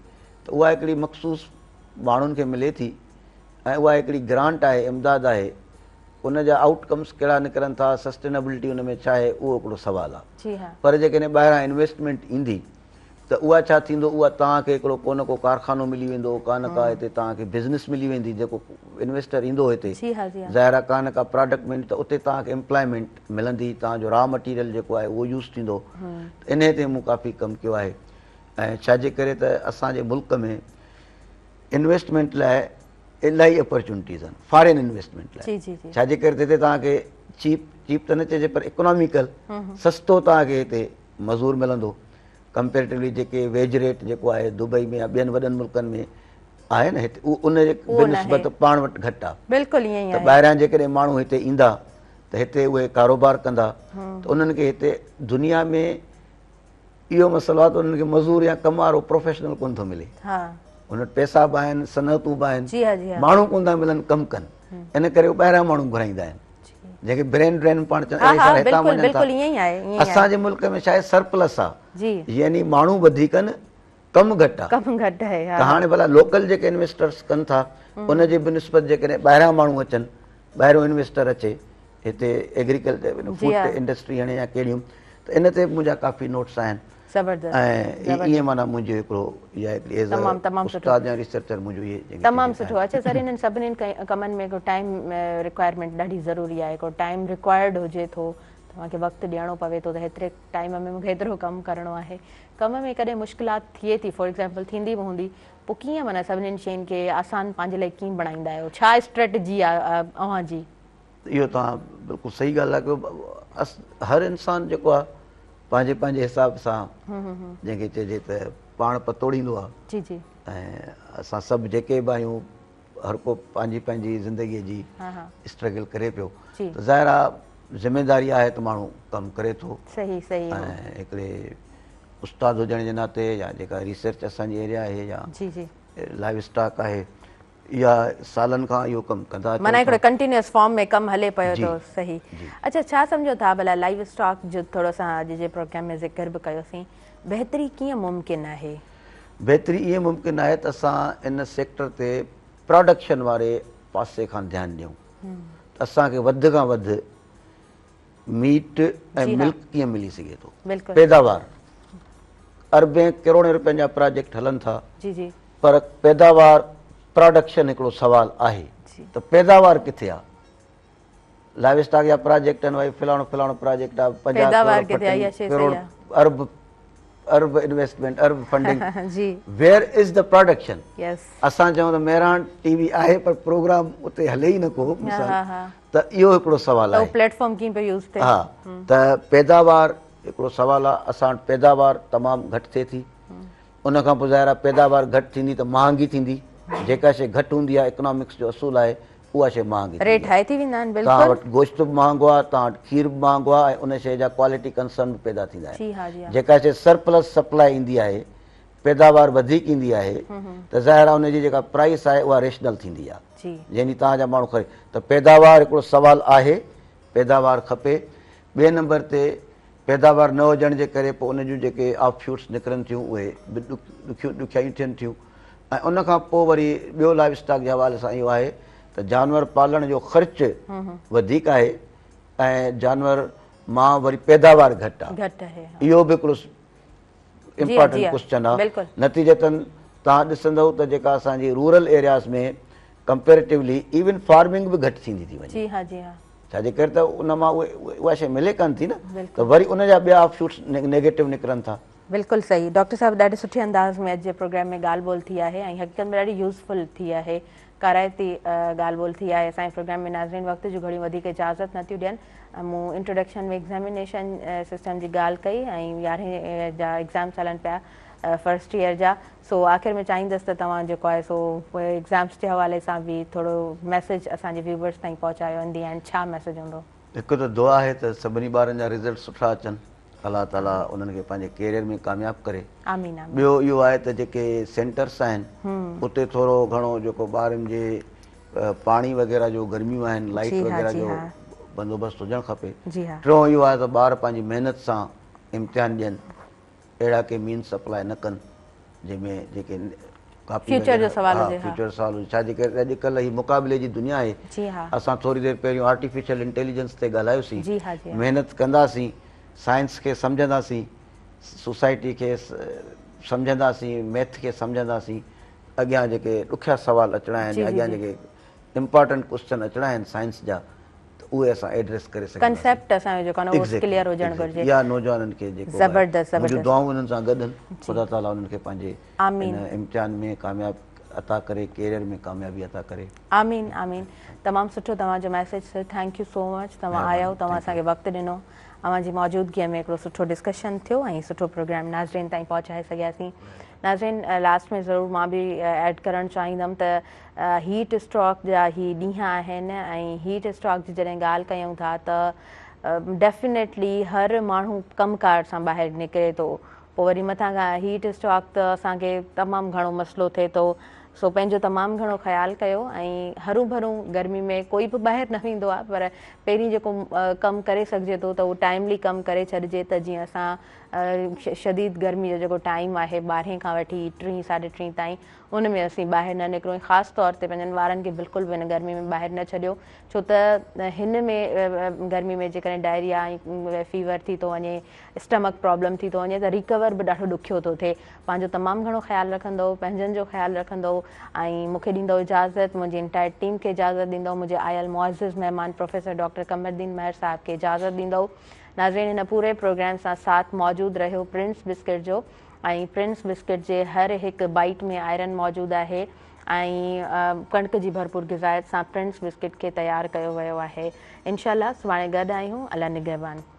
ته اها هڪڙي مخصوص ماڻهن کي ملي ٿي ۽ اها هڪڙي گرانٽ آهي امداد آهي ان جا آئوٽ ڪمس ڪهڙا نڪرن ٿا سسٽينبلٽي ان ۾ ڇا آهي اهو هڪڙو سوال آهي پر جيڪڏهن ٻاهران انويسٽمينٽ ايندي ته اها ڇا ٿيندو اها توهان کي هڪڙو ڪو نه ڪو ڪارخانو ملي ويندو ڪا نه ڪا هتي توهان کي بزنس ملي ويندي جيڪو انويسٽر ايندو هتي ظاهر آهي ڪا نه ڪا پراڊڪٽ ملندي ته اتي توهان کي امپلائمينٽ ملندي توهان جو را مٽيريل جيڪو آهي اهو يوز ٿيندو ته انهي تي مون ڪافي ڪم ڪيو آهي ۽ ڇا جي ڪري ته اسان جي ملڪ ۾ انويسٽمينٽ لاء الاهي اپرچونٽيز آهن فارين انويسٽمينٽ لاء. ڇا جي ڪري ته هتي توهان کي چيپ، چيپ ته نه چئجي پر اڪناميڪل سستو توهان کي هتي مزور ملندو. ڪمپيريٽولي جيڪي ويج ريٽ جيڪو آهي دبئي ۾ يا ٻين وڏن ملڪن ۾ آهي نه هتي اهو ان جي بنسبت پاڻ وٽ گهٽ آهي. بلڪل ائين ئي ته ٻاهريان جيڪڏهن ماڻهو هتي ايندا ته هتي اهي ڪاروبار ڪندا ته انهن کي هتي دنيا ۾ اهو مسئلو آهي ته انهن کي مزور يا ڪم وارو پروفيشنل ڪونه ٿو ملي. ان وٽ پئسا به آهن، صنعتون به آهن، ماڻهو ڪونه ٿا ملن ڪم ڪن، ان ڪري هو ٻاهريان ماڻهو گهرائيندا آهن، جنهن کي برين ڊرين پاڻ چوندا آهيون، اهڙي طرح هتان وڃن ٿا. اسان جي ملڪ ۾ ڇا آهي سرپلس آهي، يعني ماڻهو وڌيڪ آهن ڪم گهٽ آهي. ته هاڻي ڀلا لوڪل جيڪي انويسٽرس ڪن ٿا ان جي بنسبت جيڪڏهن ٻاهريان ماڻهو اچن، ٻاهريون انويسٽر اچي هتي ايگريڪلچر فوڊ انڊسٽري هڻي يا ڪهڙيون، ته ان تي به منهنجا ڪافي نوٽس آهن. زبردست ۽ ائين معنيٰ منهنجو هڪڙو يا هڪڙي ايز تمام تمام سٺو استاد يا ريسرچر منهنجو اهي جيڪي تمام سٺو. اڇا سر انهن سڀني ڪمن ۾ هڪڙو ٽائيم رڪوائرمينٽ ڏاڍي ضروري آهي، هڪڙو ٽائيم رڪوائرڊ هجي ٿو، توهان کي وقت ڏيڻو پوي ٿو ته هيتري ٽائيم ۾ مونکي هيترو ڪم ڪرڻو آهي. ڪم ۾ ڪڏهن مشڪلات ٿئي ٿي فار ايگزامپل ٿيندي به هوندي، پوء ڪيئن معنيٰ سڀني شين کي آسان پنهنجي لاء ڪيئن بڻائيندا آهيو، ڇا اسٽريٽجي آهي اوهان جي؟ اهو توهان بلڪل صحيح ڳالهه ٿا ڪيو. هر انسان جيڪو آهي پنهنجي پنهنجي حساب سان جنهن کي چئجي ته پاڻ پتوڙيندو آهي. جي جي. ۽ اسان سڀ جيڪي به آهيون هر ڪو پنهنجي پنهنجي زندگي جي اسٽرگل ڪري پيو ته ظاهر آهي ذميداري آهي ته ماڻهو ڪم ڪري ٿو. صحيح صحيح. ۽ هڪڙي استاد هجڻ جي ناتي يا جيڪا ريسرچ اسان جي ايريا آهي يا جي جي لائيو اسٽاڪ آهي اها سالن کان اهو ڪم ڪندا اچون معنيٰ هڪڙو ڪنٽينيوس فارم ۾ ڪم هلي پيو ٿو. صحيح. اڇا ڇا سمجهو ٿا ڀلا لائيو اسٽاڪ جو ٿورو اسان اڄ جي پروگرام ۾ ذڪر به ڪيوسين، بهتري ڪيئن ممڪن آهي؟ بهتري ائين ممڪن آهي ته اسان ان سيڪٽر تي پراڊڪشن واري پاسي کان ڌيان ڏيون ته اسان کي وڌ کان وڌ ميٽ ۽ ملڪ ڪيئن ملي سگهي ٿو. پيداوار اربين ڪروڙين روپين جا پراجيڪٽ هلن ٿا پر پيداوار پراڊڪشن هڪڙو سوال آهي ته پيداوار ڪٿي آهي. لائيو اسٽاڪ جا پراجيڪٽ آهن ڀائي فلاڻو فلاڻو پراجيڪٽ آهي 50 ڪروڙ ڪروڙ ارب ارب انويسٽمينٽ ارب funding where is the production. اسان چئون ته مهراڻ ٽي وي آهي پر پروگرام اتي هلي ئي نه ڪو مثال ته اهو هڪڙو سوال آهي. پليٽ فارم ڪيئن پيو يوز ٿئي. ها ته پيداوار هڪڙو سوال آهي. اسان وٽ پيداوار تمام گهٽ ٿئي ٿي. ان کان پوء ظاهر آهي پيداوار گهٽ ٿيندي ته مهانگي ٿيندي. جيڪا شيء گهٽ هوندي آهي اڪنامڪس جو اصول آهي اها شيء مهانگي ٿيندي. ريٽ هائي ٿي ويندا آهن. بلڪل. توهان وٽ گوشت به مهانگو آهي، توهان وٽ کير به مهانگو آهي ۽ ان شيء جا ڪوالٽي ڪنسرن به پيدا ٿيندا آهن. جي ها جي ها. جيڪا شيء سرپلس سپلاء ايندي آهي، پيداوار وڌيڪ ايندي آهي ته ظاهر آهي ان جي جيڪا پرائس آهي اها ريشنل ٿيندي آهي. يعني توهان جا ماڻهو خريد ته پيداوار هڪڙو سوال آهي، پيداوار کپي. ٻئي نمبر تي پيداوار نه هجڻ جي ڪري پوء ان جون جيڪي آف شوٽس نڪرن ٿيون اهي به ڏکيون ڏکيائيون ٿين ٿيون ۽ ان کان پوء وري ٻيو لائيو اسٽاڪ جي حوالي سان اهو آهي ته جانور پالڻ جو خرچ وڌيڪ آهي ۽ جانور مان وري پيداوار گهٽ آهي. اهو به هڪڙو امپارٽنٽ ڪوسچن آ. نتيجتن توهان ڏسندؤ ته جيڪا اسان جي رورل ايرياز ۾ ڪمپيريٽولي ايون فارمنگ به گهٽ ٿيندي ٿي وڃي. ڇا جي ڪري ته ان مان اها شيء ملي ڪانه ٿي نه ته وري ان جا ٻيا آف شوٽس نيگيٽو نڪرن ٿا. بلڪل صحيح ڊاڪٽر صاحب ڏاڍي سٺي انداز ۾ اڄ جي پروگرام ۾ ڳالهه ٻولهه ٿي آهي ۽ حقيقت ۾ ڏاڍي يوزفل ٿي آهي ڪارائتي ڳالهه ٻولهه ٿي آهي اسان جي پروگرام ۾ ناظرين وقت جون گهڙيون وڌيڪ اجازت نٿيون ڏين مون انٽروڊڪشن ۾ ايگزامينيشن سسٽم جي ڳالهه ڪئي ۽ يارهين جا ايگزامس هلن پيا فرسٽ ايئر جا سو آخر ۾ چاهيندس ته توهان جيڪو آهي سو ايگزامس جي حوالي سان به ٿورو ميسيج اسان جي ويورز تائين پهچايو ان the and ڇا ميسيج هوندو؟ هڪ ته دعا آهي ته سڀني ٻارن جا رزلٽ سٺا اچن الله تعالي انهن کي پنهنجي ڪيريئر ۾ ڪامياب ڪري. آمين آمين. ٻيو اهو آهي ته جيڪي سينٽرس آهن اتي ٿورو گهڻو جيڪو ٻارن جي پاڻي وغيره جو گرميون آهن لائيٽ وغيره جو بندوبست هجڻ کپي. ٽيون اهو آهي ته ٻار پنهنجي محنت سان امتحان ڏين اهڙا ڪي مينس اپلاء نه ڪن جنهن ۾ جيڪي ڪاپي فيوچر جو سوال هجي ها فيوچر سوال هجي ڇا جي ڪري اڄ ڪلهه هي مقابلي جي دنيا آهي اسان ٿوري دير پهريون آرٽيفيشل انٽيليجنس تي ڳالهايوسين محنت ڪنداسين سائنس کي سمجهنداسين سوسائٽي کي سمجهنداسين ميٿ کي سمجهنداسين اڳيان جيڪي ڏکيا سوال اچڻا آهن اڳيان جيڪي امپارٽنٽ ڪوسچن اچڻا آهن سائنس جا ته اهي اسان ايڊريس ڪري سگهنداسين. ڪنسيپٽ اسان جو جيڪو آهي نه اهو ڪليئر هجڻ گهرجي. اها نوجوانن کي جيڪو زبردست منهنجون دعائون انهن سان گڏ آهن خدا تعالي انهن کي پنهنجي ان امتحان ۾ ڪامياب عطا ڪري، ڪيريئر ۾ ڪاميابي عطا ڪري. آمين آمين تمام سٺو توهان جو message sir thank you so much توهان آيا توهان اسان کي وقت ڏنو اوهان جي موجودگي ۾ هڪڙو سٺو ڊسڪشن ٿيو ۽ سٺو پروگرام ناظرين تائين پهچائي سگهياسين ناظرين لاسٽ ۾ ضرور مان به ايڊ ڪرڻ چاهيندم ته هيٽ اسٽراڪ جا هي ڏينهن آهن ۽ هيٽ اسٽراڪ جي جڏهن ڳالهه ڪيون ٿا ته ڊيفينيٽلي هر ماڻهو ڪم ڪار سان ٻاهر نڪري ٿو پوء وري مٿان کان هيٽ اسٽراڪ ته اسان کي تمام گهڻو مسئلو ٿئي ٿو سو پنهنجو تمام گهڻو خيال ڪيو ۽ هرون ڀرون گرمي ۾ ڪوئي به ٻاهر نه ويندو آهي پر پهرين جيڪو ڪم ڪري سگهجي ٿو ته اهو ٽائملي ڪم ڪري ڇڏجي ته جيئن اسان شديد گرمي جو جيڪو ٽائيم آهي ٻارهين کان وٺي ٽين ساڍي ٽين تائين ان ۾ اسين ٻاهر نه نڪرون ۽ خاص طور تي پنهنجن ٻارن کي بلڪل به هن گرمي ۾ ٻاهر نه ڇڏيو ڇو ته هن ۾ گرمي ۾ جيڪڏهن ڊائريا ۽ فيور ٿي ٿو وڃي اسٽمڪ پرابلم ٿي ٿو وڃي ته ريڪور به ڏاڍو ڏکيو ٿو ٿئي. پنهنجو تمام گهڻو خيال رکندؤ، پنهنجن جو خيال رکندؤ ۽ مون کي ڏيندؤ اجازت، منهنجي انٽائر ٽيم کي اجازت ڏيندؤ، منهنجي آيل معزز مهمان پروفيسر ڊاڪٽر قمرالدين مهر صاحب کي اجازت ڏيندؤ. ناظرين هن پوري پروگرام سان ساٿ موجود رهيو پرنس بسڪٽ جو ۽ پرنس بسڪٽ جي هر هڪ بائيٽ ۾ آئرن موجود آهي ۽ ڪڻڪ جي ڀرپور غذائيت سان پرنس بسڪٽ کي تيار ڪيو ويو آهي. انشاء الله سڀاڻي گڏ آهيون. الله نگهبان.